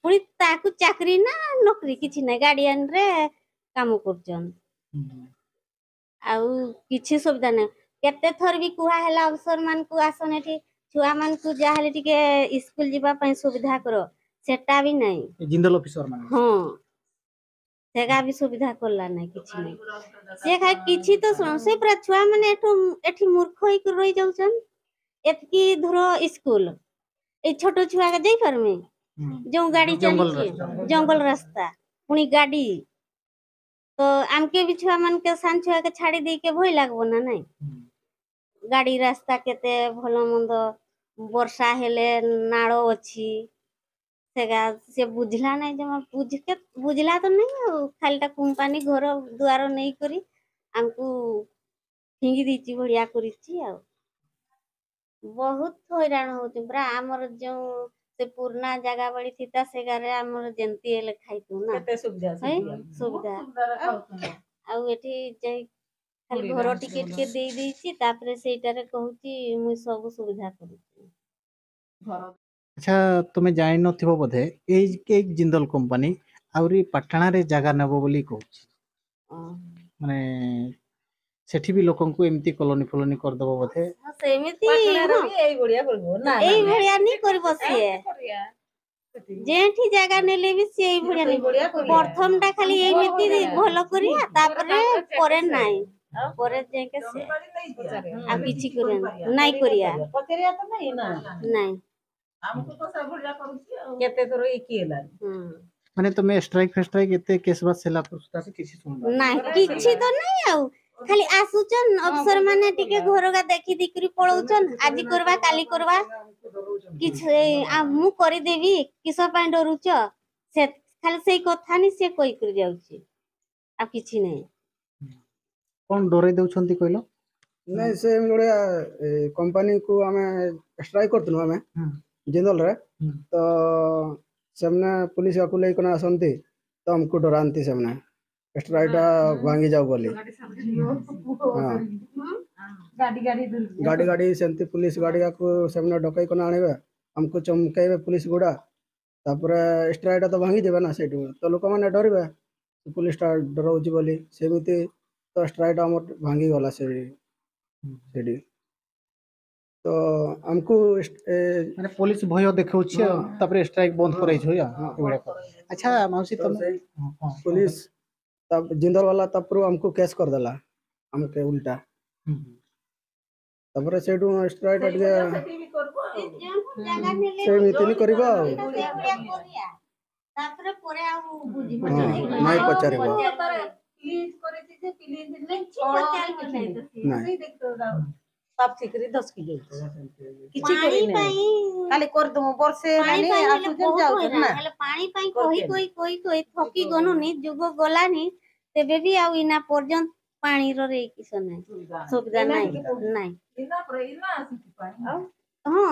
ପୁଣି ତାକୁ ଚାକିରି ନା ନୋକରି କିଛି ନାହିଁ, ଗାର୍ଡିଆନ ରେ କାମ କରୁଛନ୍। ଆଉ କିଛି ସୁବିଧା ନାହିଁ। କେତେ ଥର ବି କୁହା ହେଲା ଅଫିସର ମାନଙ୍କୁ, ଆସନ ଏଠି, ଛୁଆ ମାନଙ୍କୁ ଯାହାହେଲେ ଟିକେ ସ୍କୁଲ ଯିବା ପାଇଁ ସୁବିଧା କର, ସେଟା ବି ନାହିଁ। ଜିନ୍ଦଲ ଅଫିସର ମାନେ? ହଁ, ସେଗା ବି ସୁବିଧା କଲା ନାହିଁ, କିଛି ନାହିଁ। ସେ ଖାଲି କିଛି ତ ଶୁଣ, ସେ ପୁରା ଛୁଆ ମାନେ ଏଠୁ ଏଠି ମୂର୍ଖ ହେଇକି ରହି ଯାଉଛନ୍। ଏତିକି ଧର ସ୍କୁଲ, ଏଇ ଛୋଟ ଛୁଆ ଯାଇପାରମି? ଯୋଉ ଗାଡି ଜଙ୍ଗଲ ଚାଲିଛି ରାସ୍ତା। ଜଙ୍ଗଲ ରାସ୍ତା, ପୁଣି ଗାଡି ତ ଆମକେ ବି ଛୁଆ ମାନକେ ସାନ ଛୁଆକେ ଛାଡି ଦେଇକେ ଭୟ ଲାଗବ ନା ନାଇଁ? ଗାଡି ରାସ୍ତା କେତେ ଭଲ ମନ୍ଦ, ବର୍ଷା ହେଲେ ନାଳ ଅଛି। ସେଗା ସେ ବୁଝିଲା ନାଇଁ ଜମା, ବୁଝିକେ ବୁଝିଲା ତ ନାଇଁ। ଆଉ ଖାଲିଟା କମ୍ପାନୀ ଘର ଦୁଆର ନେଇକରି ଆମକୁ ଫିଙ୍ଗି ଦେଇଛି ବଢିଆ କରିଛି। ଆଉ ବହୁତ ହଇରାଣ ହଉଛୁ ପୁରା। ଆମର ଯୋଉ ସେ ପୁରୁଣା ଜାଗା ବାଡି ଥିଲା, ସେ ଗାରେ ଆମର ଯେମିତି ହେଲେ ଖାଇତୁ ନା। କେତେ ସୁବିଧା। ହେଇ ସୁବିଧା। ଆଉ ଏଠି ଯାଇ ଖାଲି ଘର ଟିକେ ଟିକେ ଦେଇ ଦେଇଛି, ତାପରେ ସେଇଟାରେ କହୁଛି ମୁଇଁ ସବୁ ସୁବିଧା କରୁଛି। ଆଚ୍ଛା, ତୁମେ ଜାଣିନଥିବ ବୋଧେ, ଏଇ ଏଇ ଜିନ୍ଦଲ କମ୍ପାନୀ ଆହୁରି ପାଟଣାରେ ଜାଗା ନେବ ବୋଲି କହୁଛି। ମାନେ ସେଠି ବି ଲୋକଙ୍କୁ ଏମିତି କଲୋନୀ ଫଲୋନୀ କରିଦବ ବୋଧେ। ହଁ, ସେମିତି ପାଟଣାରେ ହଁ ବି ଏଇ ଭଳିଆ କରିବ ନା? ଏଇ ଭଳିଆ ନି କରିବ ସିଏ। ଯେଠି ଜାଗା ନେଲେ ବି ସିଏ ଏଇ ଭଳିଆ ନେବ। ସେଇଭଳିଆ କରିବ। ପ୍ରଥମ ଟା ଖାଲି ଏମିତି ଭଲ କରିବା, ତାପରେ ପରେ ନାଇଁ, ପରେ ଯାଇକି ସେ ଆଉ କିଛି କରିବା ନାଇଁ କରିବା। ପଚାରିବା ତ ନାଇଁ ନା? ନାଇଁ। ଆମକୁ ତ ସେଭଳିଆ କରୁଛି ଆଉ କେତେ ଥର ଇକି ହେଲାଣି। ମାନେ ତମେ ଷ୍ଟ୍ରାଇକ୍ ଫେଷ୍ଟ୍ରାଇକ୍ ଏତେ କେସ୍ ବାସ୍ ହେଲା ପରେ ସୁଦ୍ଧା ବି କିଛି ଶୁଣୁନା? ନାଇଁ, କିଛି ତ ନାଇଁ। ଆଉ ଖାଲି ଆସୁଛନ୍ ଅଫିସର ମାନେ, ଟିକେ ଘରକା ଦେଖି ଦେଇକରି ପଳଉଛନ୍, ଆଜି କରିବା କାଲି କରିବା କିଛି ମୁଁ କରିଦେବି, କିସ ପାଇଁ ଡରୁଛ, ସେ ଖାଲି ସେଇ କଥା ନି ସେ କହିକରି ଯାଉଛି, ଆଉ କିଛି ନାହିଁ। କଣ ଡରେଇ ଦଉଛନ୍ତି କହିଲ? ନାଇଁ, ସେ ଭଳିଆ କମ୍ପାନୀକୁ ଆମେ ଷ୍ଟ୍ରାଇକ୍ କରିଥିଲୁ ଆମେ ଜିନ୍ଦଲରେ। ତ ସେମାନେ ପୁଲିସ ବାକୁ ନେଇକିନା ଆସନ୍ତି ତ ଆମକୁ ଡରାନ୍ତି ସେମାନେ, ଷ୍ଟ୍ରାଇକଟା ଭାଙ୍ଗି ଯାଉ ବୋଲି। ହଁ, ଗାଡ଼ି ଗାଡ଼ି ସେମିତି ପୁଲିସ ଗାଡ଼ିକୁ ସେମାନେ ଡକେଇକିନା ଆଣିବେ, ଆମକୁ ଚମକେଇବେ ପୁଲିସ ଗୁଡ଼ା। ତାପରେ ଷ୍ଟ୍ରାଇକଟା ତ ଭାଙ୍ଗିଯିବେ ନା, ସେଇଠୁ ତ ଲୋକମାନେ ଡରିବେ, ପୁଲିସଟା ଡରଉଛି ବୋଲି। ସେମିତି ତ ଷ୍ଟ୍ରାଇକଟା ଆମର ଭାଙ୍ଗିଗଲା ସେଠି ତ ଆମକୁ ମାନେ ପୋଲିସ ଭୟ ଦେଖାଉଛି ଆଉ ତାପରେ ଷ୍ଟ୍ରାଇକ୍ ବନ୍ଦ କରାଇଛୁ ଏଇଭଳିଆ। ଆଚ୍ଛା ମାଉସୀ, ତ ତମେ ସେଇ ପୁଲିସ ଜିନ୍ଦଲ ବାଲା ତାପରୁ ଆମକୁ କେସ୍ କରିଦେଲା ଆମକେ ଉଲ୍ଟା। ତାପରେ ସେଇଠୁ ଷ୍ଟ୍ରାଇକଟା ଟିକେ ସେମିତି ନି କରିବ ଆଉ। ତାପରେ ପରେ ଆଉ ବୁଝିବ? ହଁ, ନାଇଁ ପଚାରିବ। ନାଇଁ। ଧସକି ଯାଉଛି, କିଛି ପାଣି କରିନାହିଁ। ପାଇଁ ଖାଲି କରିଦମୁ ବର୍ଷେ ପାଣି ହେଲାନି ପାଇଁ ହେଲେ ଆସୁଛନ୍ ବହୁତ ଯାଉଛନ୍ ହଇରାଣ ନା ହେଲେ ପାଣି ପାଇଁ କହି କହି କହି କହି ଥକି ଗଲୁନି, ଯୁଗ ଗଲାନି। ତେବେ ବି ଆଉ ଇନା ପର୍ଯ୍ୟନ୍ତ ପାଣିର କିସ ନାହିଁ, ସୁବିଧା ନାହିଁ। ନାଇଁ, ହଁ,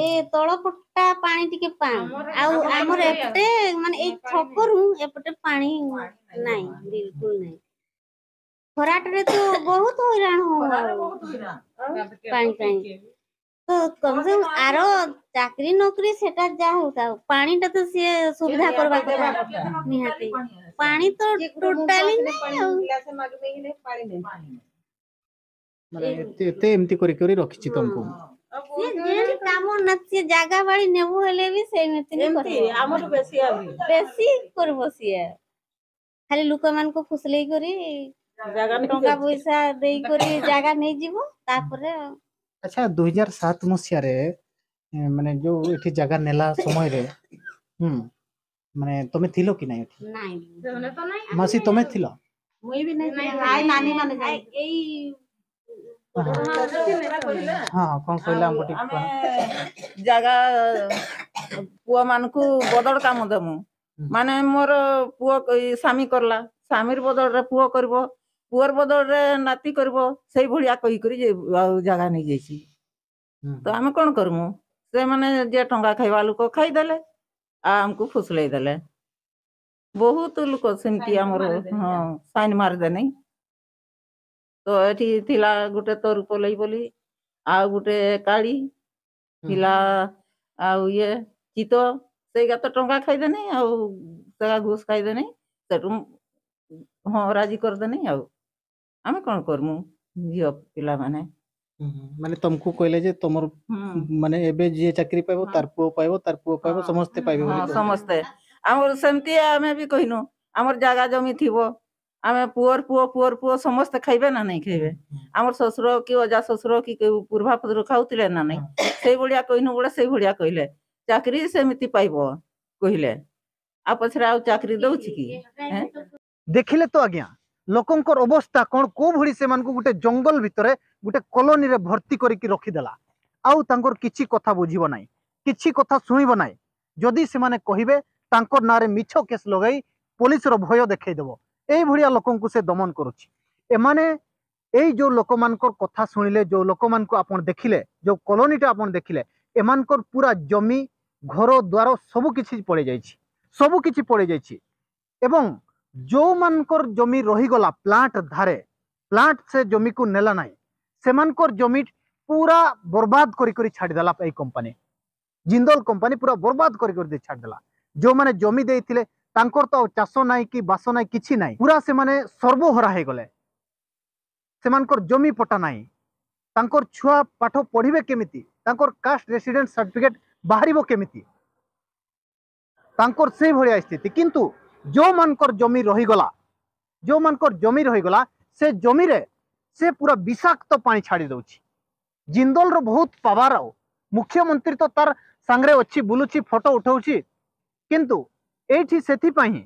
ଏ ତଳ ପଟା ପାଣି ଟିକେ ପାଣି, ଆଉ ଆମର ଏପଟେ ମାନେ ଏଇ ଛକରୁ ଏପଟେ ପାଣି ନାହିଁ, ବିଲକୁଲ ନାହିଁ। ଖରାଟାରେ ତ ବହୁତ ହଇରାଣ ହଉ ପାଣି ପାଇଁ। ତ କମ ସେ କମ ଆର ଚାକିରି ନୋକରି ସେଟା ଯାହା ହଉ, ପାଣିଟା ତ ସିଏ ସୁବିଧା କରିବା କଥା ନିହାତି। ପାଣି ତ ଟୋଟାଲି ନାହିଁ। ଆଉ ମାନେ ଏତେ ଏତେ ଏମିତି କରି କରି ରଖିଛି ତମକୁ। ସିଏ ଯେମିତି କାମ ନା, ସିଏ ଜାଗା ବାଡି ନେବୁ ହେଲେ ବି ସେମିତି ଆମର ବେଶୀ ବେଶୀ କରିବ। ସିଏ ଖାଲି ଲୋକମାନଙ୍କୁ ଫୁସଲେଇ କରି ଟଙ୍କା ପଇସା ଦେଇକରି ଜାଗା ନେଇଯିବ ତାପରେ। ଆଚ୍ଛା, 2007 ମସିହାରେ ମାନେ ଯୋଉ ଏଠି ଜାଗା ନେଲା ସମୟରେ, ହୁଁ ମାନେ ତମେ ଥିଲ କି ନାଇଁ ଏଠି? ନାଇଁ। ମାସୀ, ତମେ ଥିଲ? ମୁଇଁ ବି ନାଇଁ, ନାନୀ ମାନେ। ଏଇ ହଁ, କଣ କହିଲେ ଆମକୁ ଟିକେ? ଆମେ ଜାଗା ପୁଅ ମାନଙ୍କୁ ବଦଳ କାମ ଦେମୁ, ମାନେ ମୋର ପୁଅ ସ୍ୱାମୀ କଲା, ସ୍ୱାମୀର ବଦଳରେ ପୁଅ କରିବ, ପୁଅର ବଦଳରେ ନାତି କରିବ, ସେଇ ଭଳିଆ କହିକରି ଆଉ ଜାଗା ନେଇଯାଇଛି। ତ ଆମେ କଣ କରିମୁ? ସେମାନେ ଯିଏ ଟଙ୍କା ଖାଇବା ଲୋକ ଖାଇଦେଲେ ଆଉ ଆମକୁ ଫୁସଲେଇ ଦେଲେ। ବହୁତ ଲୋକ ସେମିତି ଆମର, ହଁ, ସାଇନ୍ ମାରିଦେନି। ତ ଏଠି ଥିଲା ଗୋଟେ ତରୁ ପଲେଇ ବୋଲି, ଆଉ ଗୋଟେ କାଳି ଥିଲା, ଆଉ ଇଏ ଚିତ, ସେଇଗା ତ ଟଙ୍କା ଖାଇଦେନି ଆଉ ସେଗା ଘୁଷ ଖାଇଦେନି, ସେଠୁ ହଁ ରାଜି କରିଦେନି। ଆଉ ଆମେ କଣ କରମୁ ଝିଅ ପିଲାମାନେ? ମାନେ ତମକୁ କହିଲେ ଯେ ତମର ମାନେ ଏବେ ଯିଏ ଚାକିରି ପାଇବ ତାର ପୁଅ ପାଇବ, ତାର ପୁଅ ପାଇବ, ସମସ୍ତେ ପାଇବେ ବୋଲି? ସମସ୍ତେ ଆମର ସେମିତି ଆମେ ବି କହିନୁ। ଆମର ଜାଗା ଜମି ଥିବ, ଆମେ ପୁଅର ପୁଅ, ପୁଅର ପୁଅ ସମସ୍ତେ ଖାଇବେ ନା ନାଇଁ ଖାଇବେ? ଆମର ଶ୍ୱଶୁର କି ଅଜା ଶ୍ୱଶୁର କି ପୂର୍ବାପୁରୁଷ ଖାଉଥିଲେ ନା ନାଇଁ? ସେଇଭଳିଆ କହିନୁ ବୋଲେ ସେଇଭଳିଆ କହିଲେ, ଚାକିରି ସେମିତି ପାଇବ କହିଲେ। ଆଉ ପଛରେ ଆଉ ଚାକିରି ଦଉଛି କି? ଦେଖିଲେ ତ ଆଜ୍ଞା ଲୋକଙ୍କର ଅବସ୍ଥା କ'ଣ, କୋଉ ଭଳି ସେମାନଙ୍କୁ ଗୋଟେ ଜଙ୍ଗଲ ଭିତରେ ଗୋଟେ କଲୋନୀରେ ଭର୍ତ୍ତି କରିକି ରଖିଦେଲା। ଆଉ ତାଙ୍କର କିଛି କଥା ବୁଝିବ ନାହିଁ, କିଛି କଥା ଶୁଣିବ ନାହିଁ। ଯଦି ସେମାନେ କହିବେ ତାଙ୍କ ନାଁରେ ମିଛ କେସ୍ ଲଗାଇ ପୋଲିସର ଭୟ ଦେଖେଇଦେବ। ଏଇଭଳିଆ ଲୋକଙ୍କୁ ସେ ଦମନ କରୁଛି। ଏମାନେ ଏଇ ଯୋଉ ଲୋକମାନଙ୍କର କଥା ଶୁଣିଲେ, ଯୋଉ ଲୋକମାନଙ୍କୁ ଆପଣ ଦେଖିଲେ, ଯୋଉ କଲୋନୀଟା ଆପଣ ଦେଖିଲେ, ଏମାନଙ୍କର ପୁରା ଜମି, ଘର ଦ୍ୱାର ସବୁ କିଛି ପଳେଇ ଯାଇଛି, ସବୁ କିଛି ପଳେଇ ଯାଇଛି। ଏବଂ ଯେଉଁମାନଙ୍କର ଜମି ରହିଗଲା ପ୍ଲାଣ୍ଟ ଧାରେ, ପ୍ଲାଣ୍ଟ ସେ ଜମିକୁ ନେଲା ନାହିଁ, ସେମାନଙ୍କର ଜମି ପୁରା ବର୍ବାଦ କରି କରି ଛାଡ଼ିଦେଲା ଏଇ କମ୍ପାନୀ। ଜିନ୍ଦଲ କମ୍ପାନୀ ପୁରା ବର୍ବାଦ କରି କରି ଛାଡ଼ିଦେଲା। ଯେଉଁମାନେ ଜମି ଦେଇଥିଲେ ତାଙ୍କର ତ ଆଉ ଚାଷ ନାହିଁ କି ବାସ ନାହିଁ, କିଛି ନାହିଁ, ପୁରା ସେମାନେ ସର୍ବହରା ହେଇଗଲେ। ସେମାନଙ୍କର ଜମି ପଟା ନାହିଁ, ତାଙ୍କର ଛୁଆ ପାଠ ପଢ଼ିବେ କେମିତି, ତାଙ୍କର କାଷ୍ଟ ରେସିଡେଣ୍ଟ ସାର୍ଟିଫିକେଟ ବାହାରିବ କେମିତି, ତାଙ୍କର ସେଇଭଳିଆ ସ୍ଥିତି। କିନ୍ତୁ ଯେଉଁମାନଙ୍କର ଜମି ରହିଗଲା, ଯେଉଁମାନଙ୍କର ଜମି ରହିଗଲା, ସେ ଜମିରେ ସେ ପୁରା ବିଷାକ୍ତ ପାଣି ଛାଡ଼ି ଦେଉଛି। ଜିନ୍ଦଲର ବହୁତ ପାୱାର, ଆଉ ମୁଖ୍ୟମନ୍ତ୍ରୀ ତ ତାର ସାଙ୍ଗରେ ଅଛି, ବୁଲୁଛି, ଫଟୋ ଉଠାଉଛି। କିନ୍ତୁ ଏଇଠି ସେଥିପାଇଁ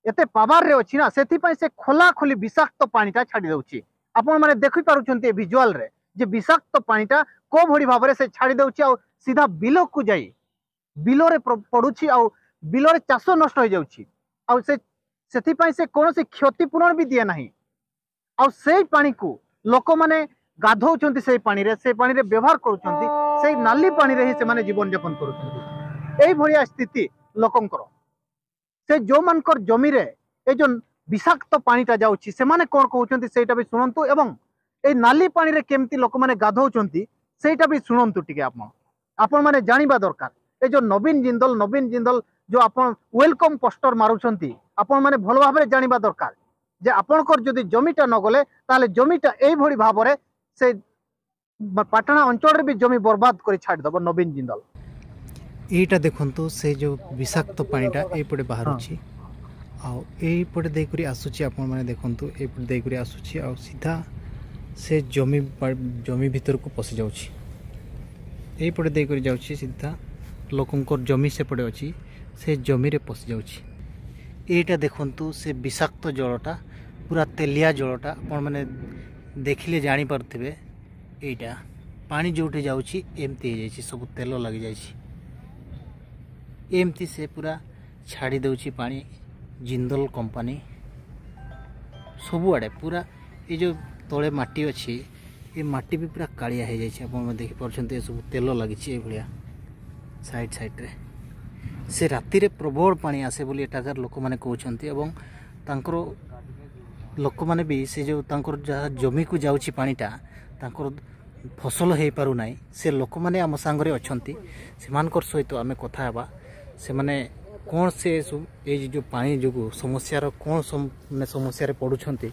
ଏତେ ପାୱାରରେ ଅଛି ନା, ସେଥିପାଇଁ ସେ ଖୋଲାଖୋଲି ବିଷାକ୍ତ ପାଣିଟା ଛାଡ଼ି ଦେଉଛି। ଆପଣମାନେ ଦେଖିପାରୁଛନ୍ତି ଏ ଭିଜୁଆଲରେ ଯେ ବିଷାକ୍ତ ପାଣିଟା କୋଉ ଭଳି ଭାବରେ ସେ ଛାଡ଼ି ଦେଉଛି, ଆଉ ସିଧା ବିଲକୁ ଯାଇ ବିଲରେ ପଡୁଛି, ଆଉ ବିଲରେ ଚାଷ ନଷ୍ଟ ହେଇଯାଉଛି। ଆଉ ସେ ସେଥିପାଇଁ ସେ କୌଣସି କ୍ଷତିପୂରଣ ବି ଦିଏ ନାହିଁ। ଆଉ ସେଇ ପାଣିକୁ ଲୋକମାନେ ଗାଧଉଛନ୍ତି, ସେଇ ପାଣିରେ, ସେଇ ପାଣିରେ ବ୍ୟବହାର କରୁଛନ୍ତି, ସେଇ ନାଲି ପାଣିରେ ହିଁ ସେମାନେ ଜୀବନଯାପନ କରୁଛନ୍ତି। ଏଇଭଳିଆ ସ୍ଥିତି ଲୋକଙ୍କର। ସେ ଯେଉଁମାନଙ୍କର ଜମିରେ ଏ ଯୋଉ ବିଷାକ୍ତ ପାଣିଟା ଯାଉଛି ସେମାନେ କ'ଣ କହୁଛନ୍ତି ସେଇଟା ବି ଶୁଣନ୍ତୁ, ଏବଂ ଏଇ ନାଲି ପାଣିରେ କେମିତି ଲୋକମାନେ ଗାଧଉଛନ୍ତି ସେଇଟା ବି ଶୁଣନ୍ତୁ ଟିକେ। ଆପଣମାନେ ଜାଣିବା ଦରକାର, ଏ ଯୋଉ ନବୀନ ଜିନ୍ଦଲ, ନବୀନ ଜିନ୍ଦଲ ଯୋଉ ଆପଣ welcome poster ମାରୁଛନ୍ତି, ଆପଣମାନେ ଭଲ ଭାବରେ ଜାଣିବା ଦରକାର ଯେ ଆପଣଙ୍କର ଯଦି ଜମିଟା ନ ଗଲେ ତାହେଲେ ଜମିଟା ଏଇଭଳି ଭାବରେ ସେ ପାଟଣା ଅଞ୍ଚଳରେ ବି ଜମି ବର୍ବାଦ କରି ଛାଡ଼ିଦେବ ନବୀନ ଜିନ୍ଦଲ। ଏଇଟା ଦେଖନ୍ତୁ, ସେ ଯେଉଁ ବିଷାକ୍ତ ପାଣିଟା ଏଇପଟେ ବାହାରୁଛି ଆଉ ଏଇପଟେ ଦେଇକରି ଆସୁଛି। ଆପଣମାନେ ଦେଖନ୍ତୁ, ଏଇପଟେ ଦେଇକରି ଆସୁଛି ଆଉ ସିଧା ସେ ଜମି ଭିତରକୁ ପଶିଯାଉଛି। ଏଇପଟେ ଦେଇକରି ଯାଉଛି ସିଧା, ଲୋକଙ୍କର ଜମି ସେପଟେ ଅଛି, ସେ ଜମିରେ ପଶିଯାଉଛି। ଏଇଟା ଦେଖନ୍ତୁ, ସେ ବିଷାକ୍ତ ଜଳଟା, ପୁରା ତେଲିଆ ଜଳଟା, ଆପଣମାନେ ଦେଖିଲେ ଜାଣିପାରୁଥିବେ। ଏଇଟା ପାଣି ଯେଉଁଠି ଯାଉଛି ଏମିତି ହେଇଯାଇଛି, ସବୁ ତେଲ ଲାଗିଯାଇଛି। ଏମିତି ସେ ପୁରା ଛାଡ଼ି ଦେଉଛି ପାଣି ଜିନ୍ଦଲ କମ୍ପାନୀ। ସବୁଆଡ଼େ ପୁରା ଏ ଯେଉଁ ତଳେ ମାଟି ଅଛି, ଏ ମାଟି ବି ପୁରା କାଳିଆ ହେଇଯାଇଛି। ଆପଣ ଦେଖିପାରୁଛନ୍ତି ଏସବୁ ତେଲ ଲାଗିଛି ଏଇଭଳିଆ ସାଇଡ଼୍ ସାଇଡ଼୍ରେ। ସେ ରାତିରେ ପ୍ରବଳ ପାଣି ଆସେ ବୋଲି ଏଠାକାର ଲୋକମାନେ କହୁଛନ୍ତି ଏବଂ ତାଙ୍କର ଲୋକମାନେ ବି ସେ ଯେଉଁ ତାଙ୍କର ଯାହା ଜମିକୁ ଯାଉଛି ପାଣିଟା, ତାଙ୍କର ଫସଲ ହେଇପାରୁନାହିଁ। ସେ ଲୋକମାନେ ଆମ ସାଙ୍ଗରେ ଅଛନ୍ତି, ସେମାନଙ୍କର ସହିତ ଆମେ କଥା ହେବା। ସେମାନେ କ'ଣ ସେ ସବୁ ଏଇ ଯେଉଁ ପାଣି ଯୋଗୁଁ ସମସ୍ୟାର କ'ଣ ମାନେ ସମସ୍ୟାରେ ପଡ଼ୁଛନ୍ତି,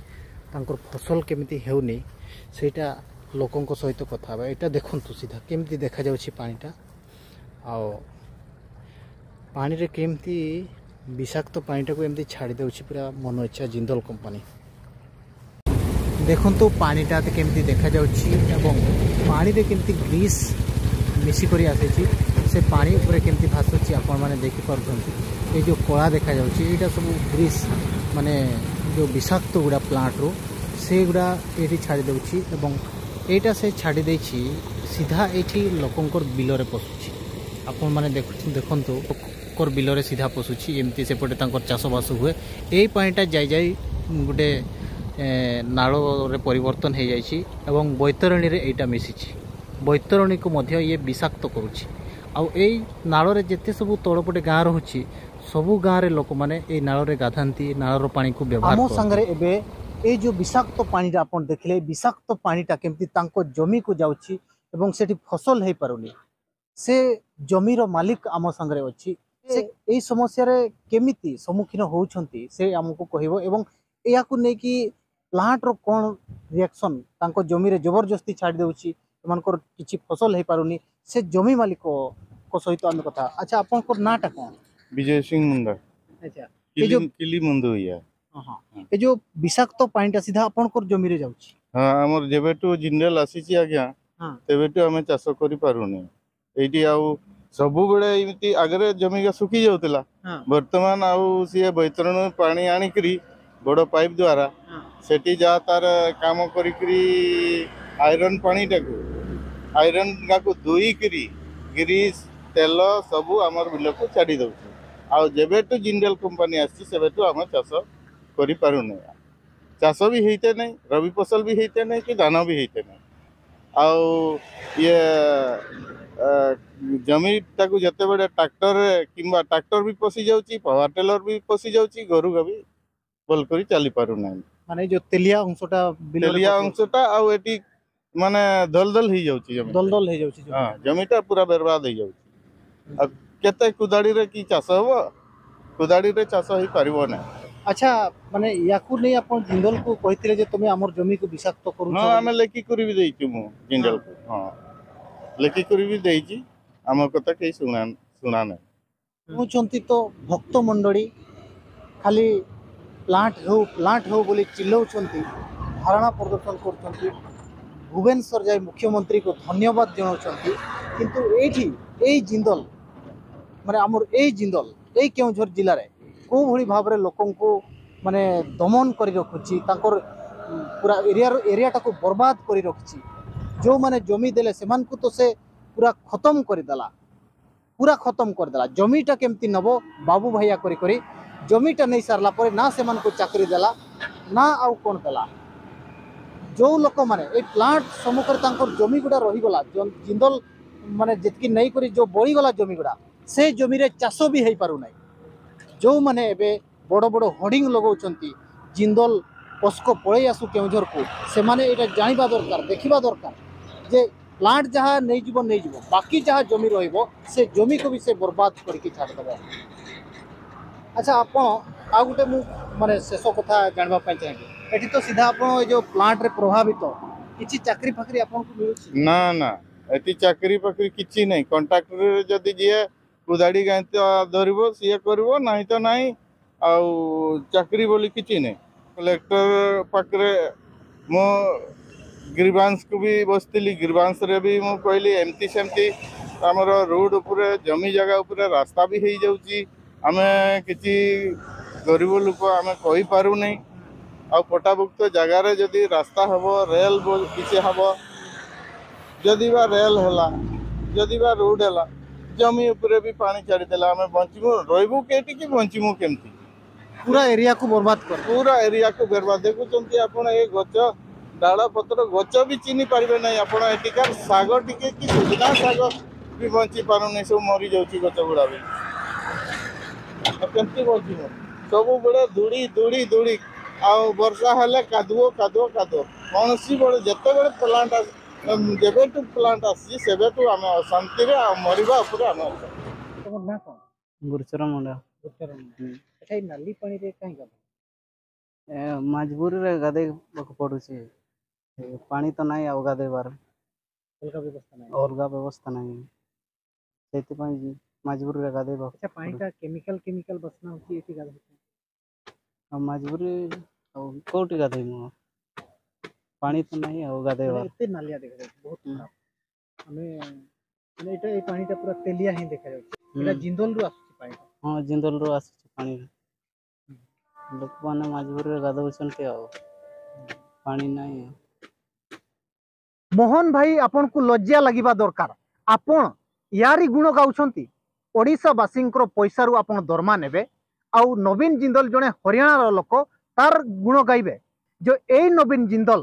ତାଙ୍କର ଫସଲ କେମିତି ହେଉନି, ସେଇଟା ଲୋକଙ୍କ ସହିତ କଥା ହେବା। ଏଇଟା ଦେଖନ୍ତୁ ସିଧା କେମିତି ଦେଖାଯାଉଛି ପାଣିଟା, ଆଉ ପାଣିରେ କେମିତି ବିଷାକ୍ତ ପାଣିଟାକୁ ଏମିତି ଛାଡ଼ି ଦେଉଛି ପୁରା ମନ ଇଚ୍ଛା ଜିନ୍ଦଲ କମ୍ପାନୀ। ଦେଖନ୍ତୁ ପାଣିଟା କେମିତି ଦେଖାଯାଉଛି ଏବଂ ପାଣିରେ କେମିତି ଗ୍ରୀସ୍ ମିଶିକରି ଆସିଛି, ସେ ପାଣି ଉପରେ କେମିତି ଭାସୁଛି ଆପଣମାନେ ଦେଖିପାରୁଛନ୍ତି। ଏଇ ଯେଉଁ କଳା ଦେଖାଯାଉଛି ଏଇଟା ସବୁ ଗ୍ରୀସ୍, ମାନେ ଯେଉଁ ବିଷାକ୍ତ ଗୁଡ଼ା ପ୍ଲାଣ୍ଟରୁ ସେଗୁଡ଼ା ଏଇଠି ଛାଡ଼ି ଦେଉଛି ଏବଂ ଏଇଟା ସେ ଛାଡ଼ି ଦେଇଛି ସିଧା ଏଇଠି ଲୋକଙ୍କର ବିଲରେ ପଶୁଛି। ଆପଣମାନେ ଦେଖନ୍ତୁ ଲୋକଙ୍କର ବିଲରେ ସିଧା ପଶୁଛି। ଏମିତି ସେପଟେ ତାଙ୍କର ଚାଷବାସ ହୁଏ। ଏଇ ପାଣିଟା ଯାଇ ଯାଇ ଗୋଟେ ନାଳରେ ପରିବର୍ତ୍ତନ ହେଇଯାଇଛି ଏବଂ ବୈତରଣୀରେ ଏଇଟା ମିଶିଛି। ବୈତରଣୀକୁ ମଧ୍ୟ ଇଏ ବିଷାକ୍ତ କରୁଛି। ଆଉ ଏଇ ନାଳରେ ଯେତେ ସବୁ ତଳପଟେ ଗାଁ ରହୁଛି, ସବୁ ଗାଁରେ ଲୋକମାନେ ଏଇ ନାଳରେ ଗାଧାନ୍ତି, ନାଳର ପାଣିକୁ ବ୍ୟବହାର ଆମ କରନ୍ତି। ସାଙ୍ଗରେ ଏବେ ଏଇ ଯେଉଁ ବିଷାକ୍ତ ପାଣିଟା ଆପଣ ଦେଖିଲେ, ବିଷାକ୍ତ ପାଣିଟା କେମିତି ତାଙ୍କ ଜମିକୁ ଯାଉଛି ଏବଂ ସେଠି ଫସଲ ହେଇପାରୁନି, ସେ ଜମିର ମାଲିକ ଆମ ସାଙ୍ଗରେ ଅଛି। ସେ ଏଇ ସମସ୍ୟାରେ କେମିତି ସମ୍ମୁଖୀନ ହେଉଛନ୍ତି ସେ ଆମକୁ କହିବ ଏବଂ ଏହାକୁ ନେଇକି ପ୍ଲାଣ୍ଟର କ'ଣ ରିଆକ୍ସନ୍, ତାଙ୍କ ଜମିରେ ଜବରଦସ୍ତି ଛାଡ଼ି ଦେଉଛି, ସେମାନଙ୍କର କିଛି ଫସଲ ହେଇପାରୁନି, ସେ ଜମି ମାଲିକଙ୍କ ସହିତ ଆମେ କଥା। ଆଚ୍ଛା, ଆପଣଙ୍କର ନାଁଟା କ'ଣ? ବିଜୟ ସିଂ ମୁଣ୍ଡା। ଆଚ୍ଛା, ଏ ଯୋଉ କିଲି ମୁଣ୍ଡୁ ଇয়া। ହଁ, ଏ ଯୋଉ ବିଷାକ୍ତ ପାଣିଟା ସିଧା ଆପଣଙ୍କର ଜମିରେ ଯାଉଛି? ହଁ, ଆମର ଯେବେଠୁ ଜିନ୍ଦଲ ଆସିଛି ଆଜ୍ଞା, ତେବେଠୁ ଆମେ ଚାଷ କରିପାରୁନି ଏଇଠି। ଆଉ ସବୁବେଳେ ଏମିତି ଆଗରେ ଜମିକା ଶୁଖି ଯାଉଥିଲା, ବର୍ତ୍ତମାନ ଆଉ ସିଏ ବୈତରଣୀ ପାଣି ଆଣିକିରି ବଡ଼ ପାଇପ୍ ଦ୍ୱାରା ସେଠି ଯାହା ତାର କାମ କରିକିରି ଆଇରନ୍ ପାଣିଟାକୁ, ଆଇରନ୍ ଗାକୁ ଧୋଇକିରି ଗ୍ରୀସ୍ ତେଲ ସବୁ ଆମର ବିଲକୁ ଛାଡ଼ି ଦେଉଛି। ଆଉ ଯେବେଠୁ ଜିନ୍ଦଲ କମ୍ପାନୀ ଆସିଛି ସେବେଠୁ ଆମେ ଚାଷ କରିପାରୁନି। ଚାଷ ବି ହେଇତେ ନାହିଁ, ରବି ଫସଲ ବି ହେଇତେ ନାହିଁ କି ଧାନ ବି ହେଇତେ ନାହିଁ। ଆଉ ଇଏ ଜମିଟାକୁ ଯେତେବେଳେ ଟ୍ରାକ୍ଟରରେ କିମ୍ବା ଟ୍ରାକ୍ଟର ବି ପଶି ଯାଉଛି, ପାୱାର ଟେଲର ବି ପଶି ଯାଉଛି, ଗୋରୁ ବି ଭଲ କରି ଚାଲି ପାରୁନାହିଁ। ମାନେ ଯୋଉ ତେଲିଆ ଅଂଶଟା, ତେଲିଆ ଅଂଶଟା ଆଉ ଏଠି ମାନେ ଦଲଦଲ ହେଇଯାଉଛି ଜମି। ଦଲଦଲ ହେଇଯାଉଛି। ହଁ, ଜମିଟା ପୁରା ବର୍ବାଦ ହେଇଯାଉଛି। ଆଉ କେତେ କୁଦାଳିରେ କି ଚାଷ ହବ? କୁଦାଳିରେ ଚାଷ ହେଇପାରିବ ନାହିଁ। ଆଚ୍ଛା, ମାନେ ୟାକୁ ନେଇ ଆପଣ ଜିନ୍ଦଲକୁ କହିଥିଲେ ଯେ ତମେ ଆମର ଜମିକୁ ବିଷାକ୍ତ କରୁଛ? ହଁ, ଆମେ ଲେଖିକରି ବି ଦେଇଛୁ ମୁଁ ଜିନ୍ଦଲକୁ। ହଁ, ଲେଖିକରି ବି ଦେଇଛି, ଆମ କଥା କେହି ଶୁଣା ଶୁଣା ନାହିଁ। ଶୁଣୁଛନ୍ତି ତ ଭକ୍ତ ମଣ୍ଡଳୀ, ଖାଲି ପ୍ଲାଣ୍ଟ ହେଉ ପ୍ଲାଣ୍ଟ ହେଉ ବୋଲି ଚିଲଉଛନ୍ତି, ଧାରଣା ପ୍ରଦର୍ଶନ କରୁଛନ୍ତି, ଭୁବନେଶ୍ୱର ଯାଇ ମୁଖ୍ୟମନ୍ତ୍ରୀକୁ ଧନ୍ୟବାଦ ଜଣାଉଛନ୍ତି, କିନ୍ତୁ ଏଇଠି ଏଇ ଜିନ୍ଦଲ, ମାନେ ଆମର ଏଇ ଜିନ୍ଦଲ ଏଇ କେଉଁଝର ଜିଲ୍ଲାରେ କେଉଁଭଳି ଭାବରେ ଲୋକଙ୍କୁ ମାନେ ଦମନ କରି ରଖୁଛି, ତାଙ୍କର ପୁରା ଏରିଆର ଏରିଆଟାକୁ ବର୍ବାଦ କରି ରଖିଛି। ଯେଉଁମାନେ ଜମି ଦେଲେ ସେମାନଙ୍କୁ ତ ସେ ପୁରା ଖତମ କରିଦେଲା, ପୁରା ଖତମ କରିଦେଲା। ଜମିଟା କେମିତି ନେବ ବାବୁ ଭାଇଆ କରି କରି ଜମିଟା ନେଇ ସାରିଲା ପରେ ନା ସେମାନଙ୍କୁ ଚାକିରି ଦେଲା ନା ଆଉ କ'ଣ ଦେଲା। ଯେଉଁ ଲୋକମାନେ ଏଇ ପ୍ଲାଣ୍ଟ ସମ୍ମୁଖରେ ତାଙ୍କର ଜମି ଗୁଡ଼ା ରହିଗଲା, ଜିନ୍ଦଲ ମାନେ ଯେତିକି ନେଇକରି ଯେଉଁ ବଳିଗଲା ଜମି ଗୁଡ଼ା, ସେ ଜମିରେ ଚାଷ ବି ହେଇପାରୁନାହିଁ। ଯେଉଁମାନେ ଏବେ ବଡ଼ ବଡ଼ ହୋର୍ଡ଼ିଂ ଲଗାଉଛନ୍ତି ଜିନ୍ଦଲ ପସ୍କୋ ପଳେଇ ଆସୁ କେଉଁଝରକୁ, ସେମାନେ ଏଇଟା ଜାଣିବା ଦରକାର, ଦେଖିବା ଦରକାର ଯେ ପ୍ଲାଣ୍ଟ ଯାହା ନେଇଯିବ ନେଇଯିବ, ବାକି ଯାହା ଜମି ରହିବ ସେ ଜମିକୁ ବି ସେ ବର୍ବାଦ କରିକି ଛାଡ଼ିଦେବ। ଆଚ୍ଛା, ଆପଣ ଆଉ ଗୋଟେ ମୁଁ ମାନେ ଶେଷ କଥା ଜାଣିବା ପାଇଁ ଚାହିଁବି, ଏଠି ତ ସିଧା ଆପଣ ଏ ଯେଉଁ ପ୍ଲାଣ୍ଟରେ ପ୍ରଭାବିତ, କିଛି ଚାକିରି ଫାକିରି ଆପଣଙ୍କୁ ମିଳୁଛି? ନା ନା, ଏଠି ଚାକିରି ଫାକିରି କିଛି ନାହିଁ। କଣ୍ଟ୍ରାକ୍ଟରରେ ଯଦି ଯିଏ କୁଦାଡ଼ି ଗାଇତ ଧରିବ ସିଏ କରିବ, ନାହିଁ ତ ନାହିଁ। ଆଉ ଚାକିରି ବୋଲି କିଛି ନାହିଁ। କଲେକ୍ଟର ପାଖରେ ମୁଁ ଗ୍ରିଭାନ୍ସକୁ ବି ବସିଥିଲି, ଗ୍ରିଭାନ୍ସରେ ବି ମୁଁ କହିଲି ଏମିତି ସେମିତି ଆମର ରୋଡ଼ ଉପରେ ଜମି ଜାଗା ଉପରେ ରାସ୍ତା ବି ହେଇଯାଉଛି, ଆମେ କିଛି ଗରିବ ଲୋକ ଆମେ କହିପାରୁନି। ଆଉ ପଟ୍ଟାଭୁକ୍ତ ଜାଗାରେ ଯଦି ରାସ୍ତା ହେବ, ରେଲ କିଛି ହେବ, ଯଦି ବା ରେଲ ହେଲା, ଯଦି ବା ରୋଡ଼ ହେଲା, ଜମି ଉପରେ ବି ପାଣି ଛାଡ଼ିଦେଲା, ଆମେ ବଞ୍ଚିବୁ ରହିବୁ କେଠିକି, ବଞ୍ଚିବୁ କେମିତି? ପୁରା ଏରିଆକୁ ବର୍ବାଦ କରେ। ପୁରା ଏରିଆକୁ ବର୍ବାଦ। ଦେଖୁଛନ୍ତି ଆପଣ, ଏ ଗଛ ଡାଳ ପତ୍ର ଗଛ ବି ଚିହ୍ନି ପାରିବେ ନାହିଁ ଆପଣ। ଏଠିକାର ଶାଗ ଟିକେ କି ସୁଜନା ଶାଗ ବି ବଞ୍ଚି ପାରୁନି, ସବୁ ମରିଯାଉଛି ଗଛ ଗୁଡ଼ା ବି। ଆଉ କେମିତି ବଞ୍ଚିବ? ସବୁବେଳେ ଧୂଳି ଧୂଳି ଧୂଳି, ଆଉ ବର୍ଷା ହେଲେ କାଦୁଅ କାଦୁଅ କାଦୁଅ। କୌଣସି ବେଳେ ଯେତେବେଳେ ପ୍ଲାଣ୍ଟ, ଯେବେଠୁ ପ୍ଲାଣ୍ଟ ଆସିଛି ସେବେଠୁ ଆମେ ଅଶାନ୍ତିରେ ଆଉ ମରିବା ଉପରେ ଆମେ ଅଛୁ। ତମର ନାଁ କ'ଣ? ଗୁରୁଚରଣ ମୁଣ୍ଡା। ଗୁରୁଚରଣ ମୁଣ୍ଡା। ଆଚ୍ଛା, ଏଇ ନାଲି ପାଣିରେ କାହିଁ ଗାଧୋଉ? ଏ ମଜବୁରିରେ ଗାଧେଇବାକୁ ପଡୁଛି, ପାଣି ତ ନାହିଁ ଆଉ ଗାଧେଇବାର ଅଲଗା ବ୍ୟବସ୍ଥା ନାହିଁ। ଅଲଗା ବ୍ୟବସ୍ଥା ନାହିଁ, ସେଇଥିପାଇଁ ମଜବୁରିରେ ଗାଧେଇବାକୁ। ଆଚ୍ଛା, ପାଣିଟା କେମିକାଲ କେମିକାଲ ବାସ୍ନା ହଉଛି, ଏଠି ଗାଧଉଛ? ଆଉ ମଜବୁରି, ଆଉ କୋଉଠି ଗାଧେଇବୁ? ପାଣି ତ ନାହିଁ ଆଉ ଗାଧେଇବା। ଏତେ ନାଲିଆ ଦେଖାଯାଉଛି, ବହୁତ ଖରାପ। ଆମେ ମାନେ ଏଇଟା ଏଇ ପାଣିଟା ପୁରା ତେଲିଆ ହିଁ ଦେଖାଯାଉଛି। ଏଇଟା ଜିନ୍ଦଲରୁ ଆସୁଛି ପାଣିଟା? ହଁ, ଜିନ୍ଦଲରୁ ଆସୁଛି ପାଣି। ଲୋକମାନେ ମଜବୁରିରେ ଗାଧଉଛନ୍ତି, ଆଉ ପାଣି ନାହିଁ। ମୋହନ ଭାଇ, ଆପଣଙ୍କୁ ଲଜ୍ଜା ଲାଗିବା ଦରକାର। ଆପଣ ୟାରି ଗୁଣ ଗାଉଛନ୍ତି। ଓଡ଼ିଶାବାସୀଙ୍କର ପଇସାରୁ ଆପଣ ଦରମା ନେବେ, ଆଉ ନବୀନ ଜିନ୍ଦଲ ଜଣେ ହରିୟାଣାର ଲୋକ, ତାର ଗୁଣ ଗାଇବେ। ଯେ ଏଇ ନବୀନ ଜିନ୍ଦଲ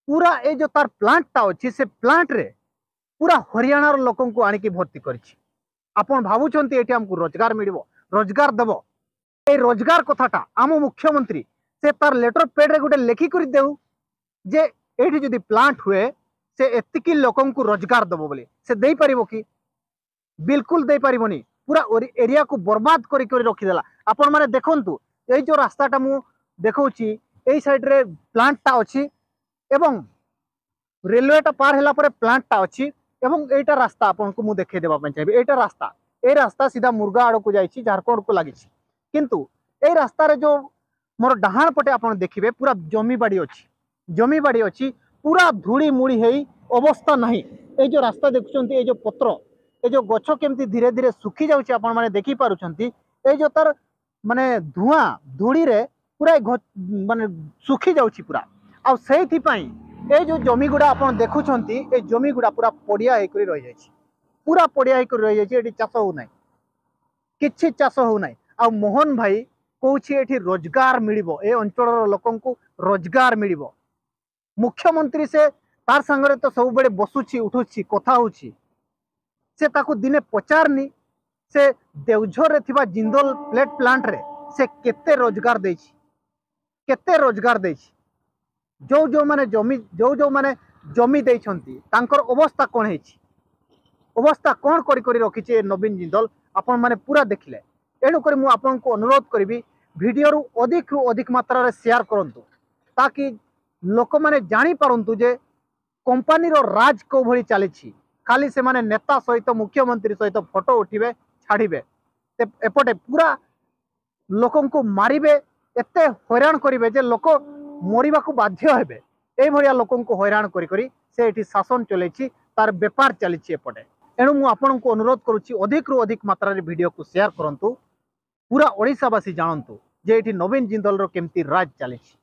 ପୁରା ଏଇ ଯୋଉ ତାର ପ୍ଲାଣ୍ଟଟା ଅଛି, ସେ ପ୍ଲାଣ୍ଟରେ ପୁରା ହରିୟାଣାର ଲୋକଙ୍କୁ ଆଣିକି ଭର୍ତ୍ତି କରିଛି। ଆପଣ ଭାବୁଛନ୍ତି ଏଠି ଆମକୁ ରୋଜଗାର ମିଳିବ, ରୋଜଗାର ଦେବ? ଏଇ ରୋଜଗାର କଥାଟା ଆମ ମୁଖ୍ୟମନ୍ତ୍ରୀ ସେ ତାର ଲେଟର ପେଡ୍ରେ ଗୋଟେ ଲେଖିକରି ଦେଉ ଯେ ଏଇଠି ଯଦି ପ୍ଲାଣ୍ଟ ହୁଏ ସେ ଏତିକି ଲୋକଙ୍କୁ ରୋଜଗାର ଦେବ ବୋଲି। ସେ ଦେଇପାରିବ କି? ବିଲକୁଲ ଦେଇପାରିବନି। ପୁରା ଏରିଆକୁ ବର୍ବାଦ କରି କରି ରଖିଦେଲା। ଆପଣମାନେ ଦେଖନ୍ତୁ, ଏଇ ଯୋଉ ରାସ୍ତାଟା ମୁଁ ଦେଖାଉଛି, ଏଇ ସାଇଡ୍ରେ ପ୍ଲାଣ୍ଟଟା ଅଛି ଏବଂ ରେଲୱେଟା ପାର ହେଲା ପରେ ପ୍ଲାଣ୍ଟଟା ଅଛି। ଏବଂ ଏଇଟା ରାସ୍ତା ଆପଣଙ୍କୁ ମୁଁ ଦେଖେଇ ଦେବା ପାଇଁ ଚାହିଁବି। ଏଇଟା ରାସ୍ତା, ଏଇ ରାସ୍ତା ସିଧା ମୁର୍ଗା ଆଡ଼କୁ ଯାଇଛି, ଝାଡ଼ଖଣ୍ଡକୁ ଲାଗିଛି। କିନ୍ତୁ ଏଇ ରାସ୍ତାରେ ଯୋଉ ମୋର ଡାହାଣ ପଟେ ଆପଣ ଦେଖିବେ, ପୁରା ଜମିବାଡ଼ି ଅଛି, ଜମିବାଡ଼ି ଅଛି, ପୁରା ଧୂଳି ମୁଳି ହେଇ ଅବସ୍ଥା ନାହିଁ। ଏଇ ଯୋଉ ରାସ୍ତା ଦେଖୁଛନ୍ତି, ଏଇ ଯୋଉ ପତ୍ର, ଏ ଯୋଉ ଗଛ କେମିତି ଧୀରେ ଧୀରେ ଶୁଖି ଯାଉଛି, ଆପଣମାନେ ଦେଖିପାରୁଛନ୍ତି। ଏଇ ଯୋଉ ତାର ମାନେ ଧୂଆଁ ଧୂଳିରେ ପୁରା ମାନେ ଶୁଖି ଯାଉଛି ପୁରା। ଆଉ ସେଇଥିପାଇଁ ଏଇ ଯୋଉ ଜମି ଗୁଡ଼ା ଆପଣ ଦେଖୁଛନ୍ତି, ଏଇ ଜମି ଗୁଡ଼ା ପୁରା ପଡ଼ିଆ ହେଇକରି ରହିଯାଇଛି, ପୁରା ପଡ଼ିଆ ହେଇକରି ରହିଯାଇଛି। ଏଠି ଚାଷ ହଉନାହିଁ, କିଛି ଚାଷ ହଉନାହିଁ। ଆଉ ମୋହନ ଭାଇ କହୁଛି ଏଠି ରୋଜଗାର ମିଳିବ, ଏ ଅଞ୍ଚଳର ଲୋକଙ୍କୁ ରୋଜଗାର ମିଳିବ। ମୁଖ୍ୟମନ୍ତ୍ରୀ ସେ ତାର ସାଙ୍ଗରେ ତ ସବୁବେଳେ ବସୁଛି, ଉଠୁଛି, କଥା ହଉଛି, ସେ ତାକୁ ଦିନେ ପଚାରନି ସେ ଦେଉଝରରେ ଥିବା ଜିନ୍ଦଲ ପ୍ଲେଟ୍ ପ୍ଲାଣ୍ଟରେ ସେ କେତେ ରୋଜଗାର ଦେଇଛି, କେତେ ରୋଜଗାର ଦେଇଛି। ଯୋଉ ଯୋଉମାନେ ଜମି, ଯୋଉ ଯୋଉମାନେ ଜମି ଦେଇଛନ୍ତି ତାଙ୍କର ଅବସ୍ଥା କ'ଣ ହେଇଛି, ଅବସ୍ଥା କ'ଣ କରି କରି ରଖିଛି ଏ ନବୀନ ଜିନ୍ଦଲ, ଆପଣମାନେ ପୁରା ଦେଖିଲେ। ଏଣୁକରି ମୁଁ ଆପଣଙ୍କୁ ଅନୁରୋଧ କରିବି, ଭିଡ଼ିଓରୁ ଅଧିକରୁ ଅଧିକ ମାତ୍ରାରେ ସେୟାର କରନ୍ତୁ, ତାକି ଲୋକମାନେ ଜାଣିପାରନ୍ତୁ ଯେ କମ୍ପାନୀର ରାଜ କେଉଁ ଭଳି ଚାଲିଛି। ଖାଲି ସେମାନେ ନେତା ସହିତ, ମୁଖ୍ୟମନ୍ତ୍ରୀ ସହିତ ଫଟୋ ଉଠିବେ, ଛାଡ଼ିବେ, ଏପଟେ ପୁରା ଲୋକଙ୍କୁ ମାରିବେ, ଏତେ ହଇରାଣ କରିବେ ଯେ ଲୋକ ମରିବାକୁ ବାଧ୍ୟ ହେବେ। ଏଇଭଳିଆ ଲୋକଙ୍କୁ ହଇରାଣ କରି କରି ସେ ଏଠି ଶାସନ ଚଲେଇଛି, ତାର ବେପାର ଚାଲିଛି ଏପଟେ। ଏଣୁ ମୁଁ ଆପଣଙ୍କୁ ଅନୁରୋଧ କରୁଛି, ଅଧିକରୁ ଅଧିକ ମାତ୍ରାରେ ଭିଡ଼ିଓକୁ ସେୟାର କରନ୍ତୁ, ପୁରା ଓଡ଼ିଶାବାସୀ ଜାଣନ୍ତୁ ଯେ ଏଠି ନବୀନ ଜିନ୍ଦଲର କେମିତି ରାଜ ଚାଲିଛି।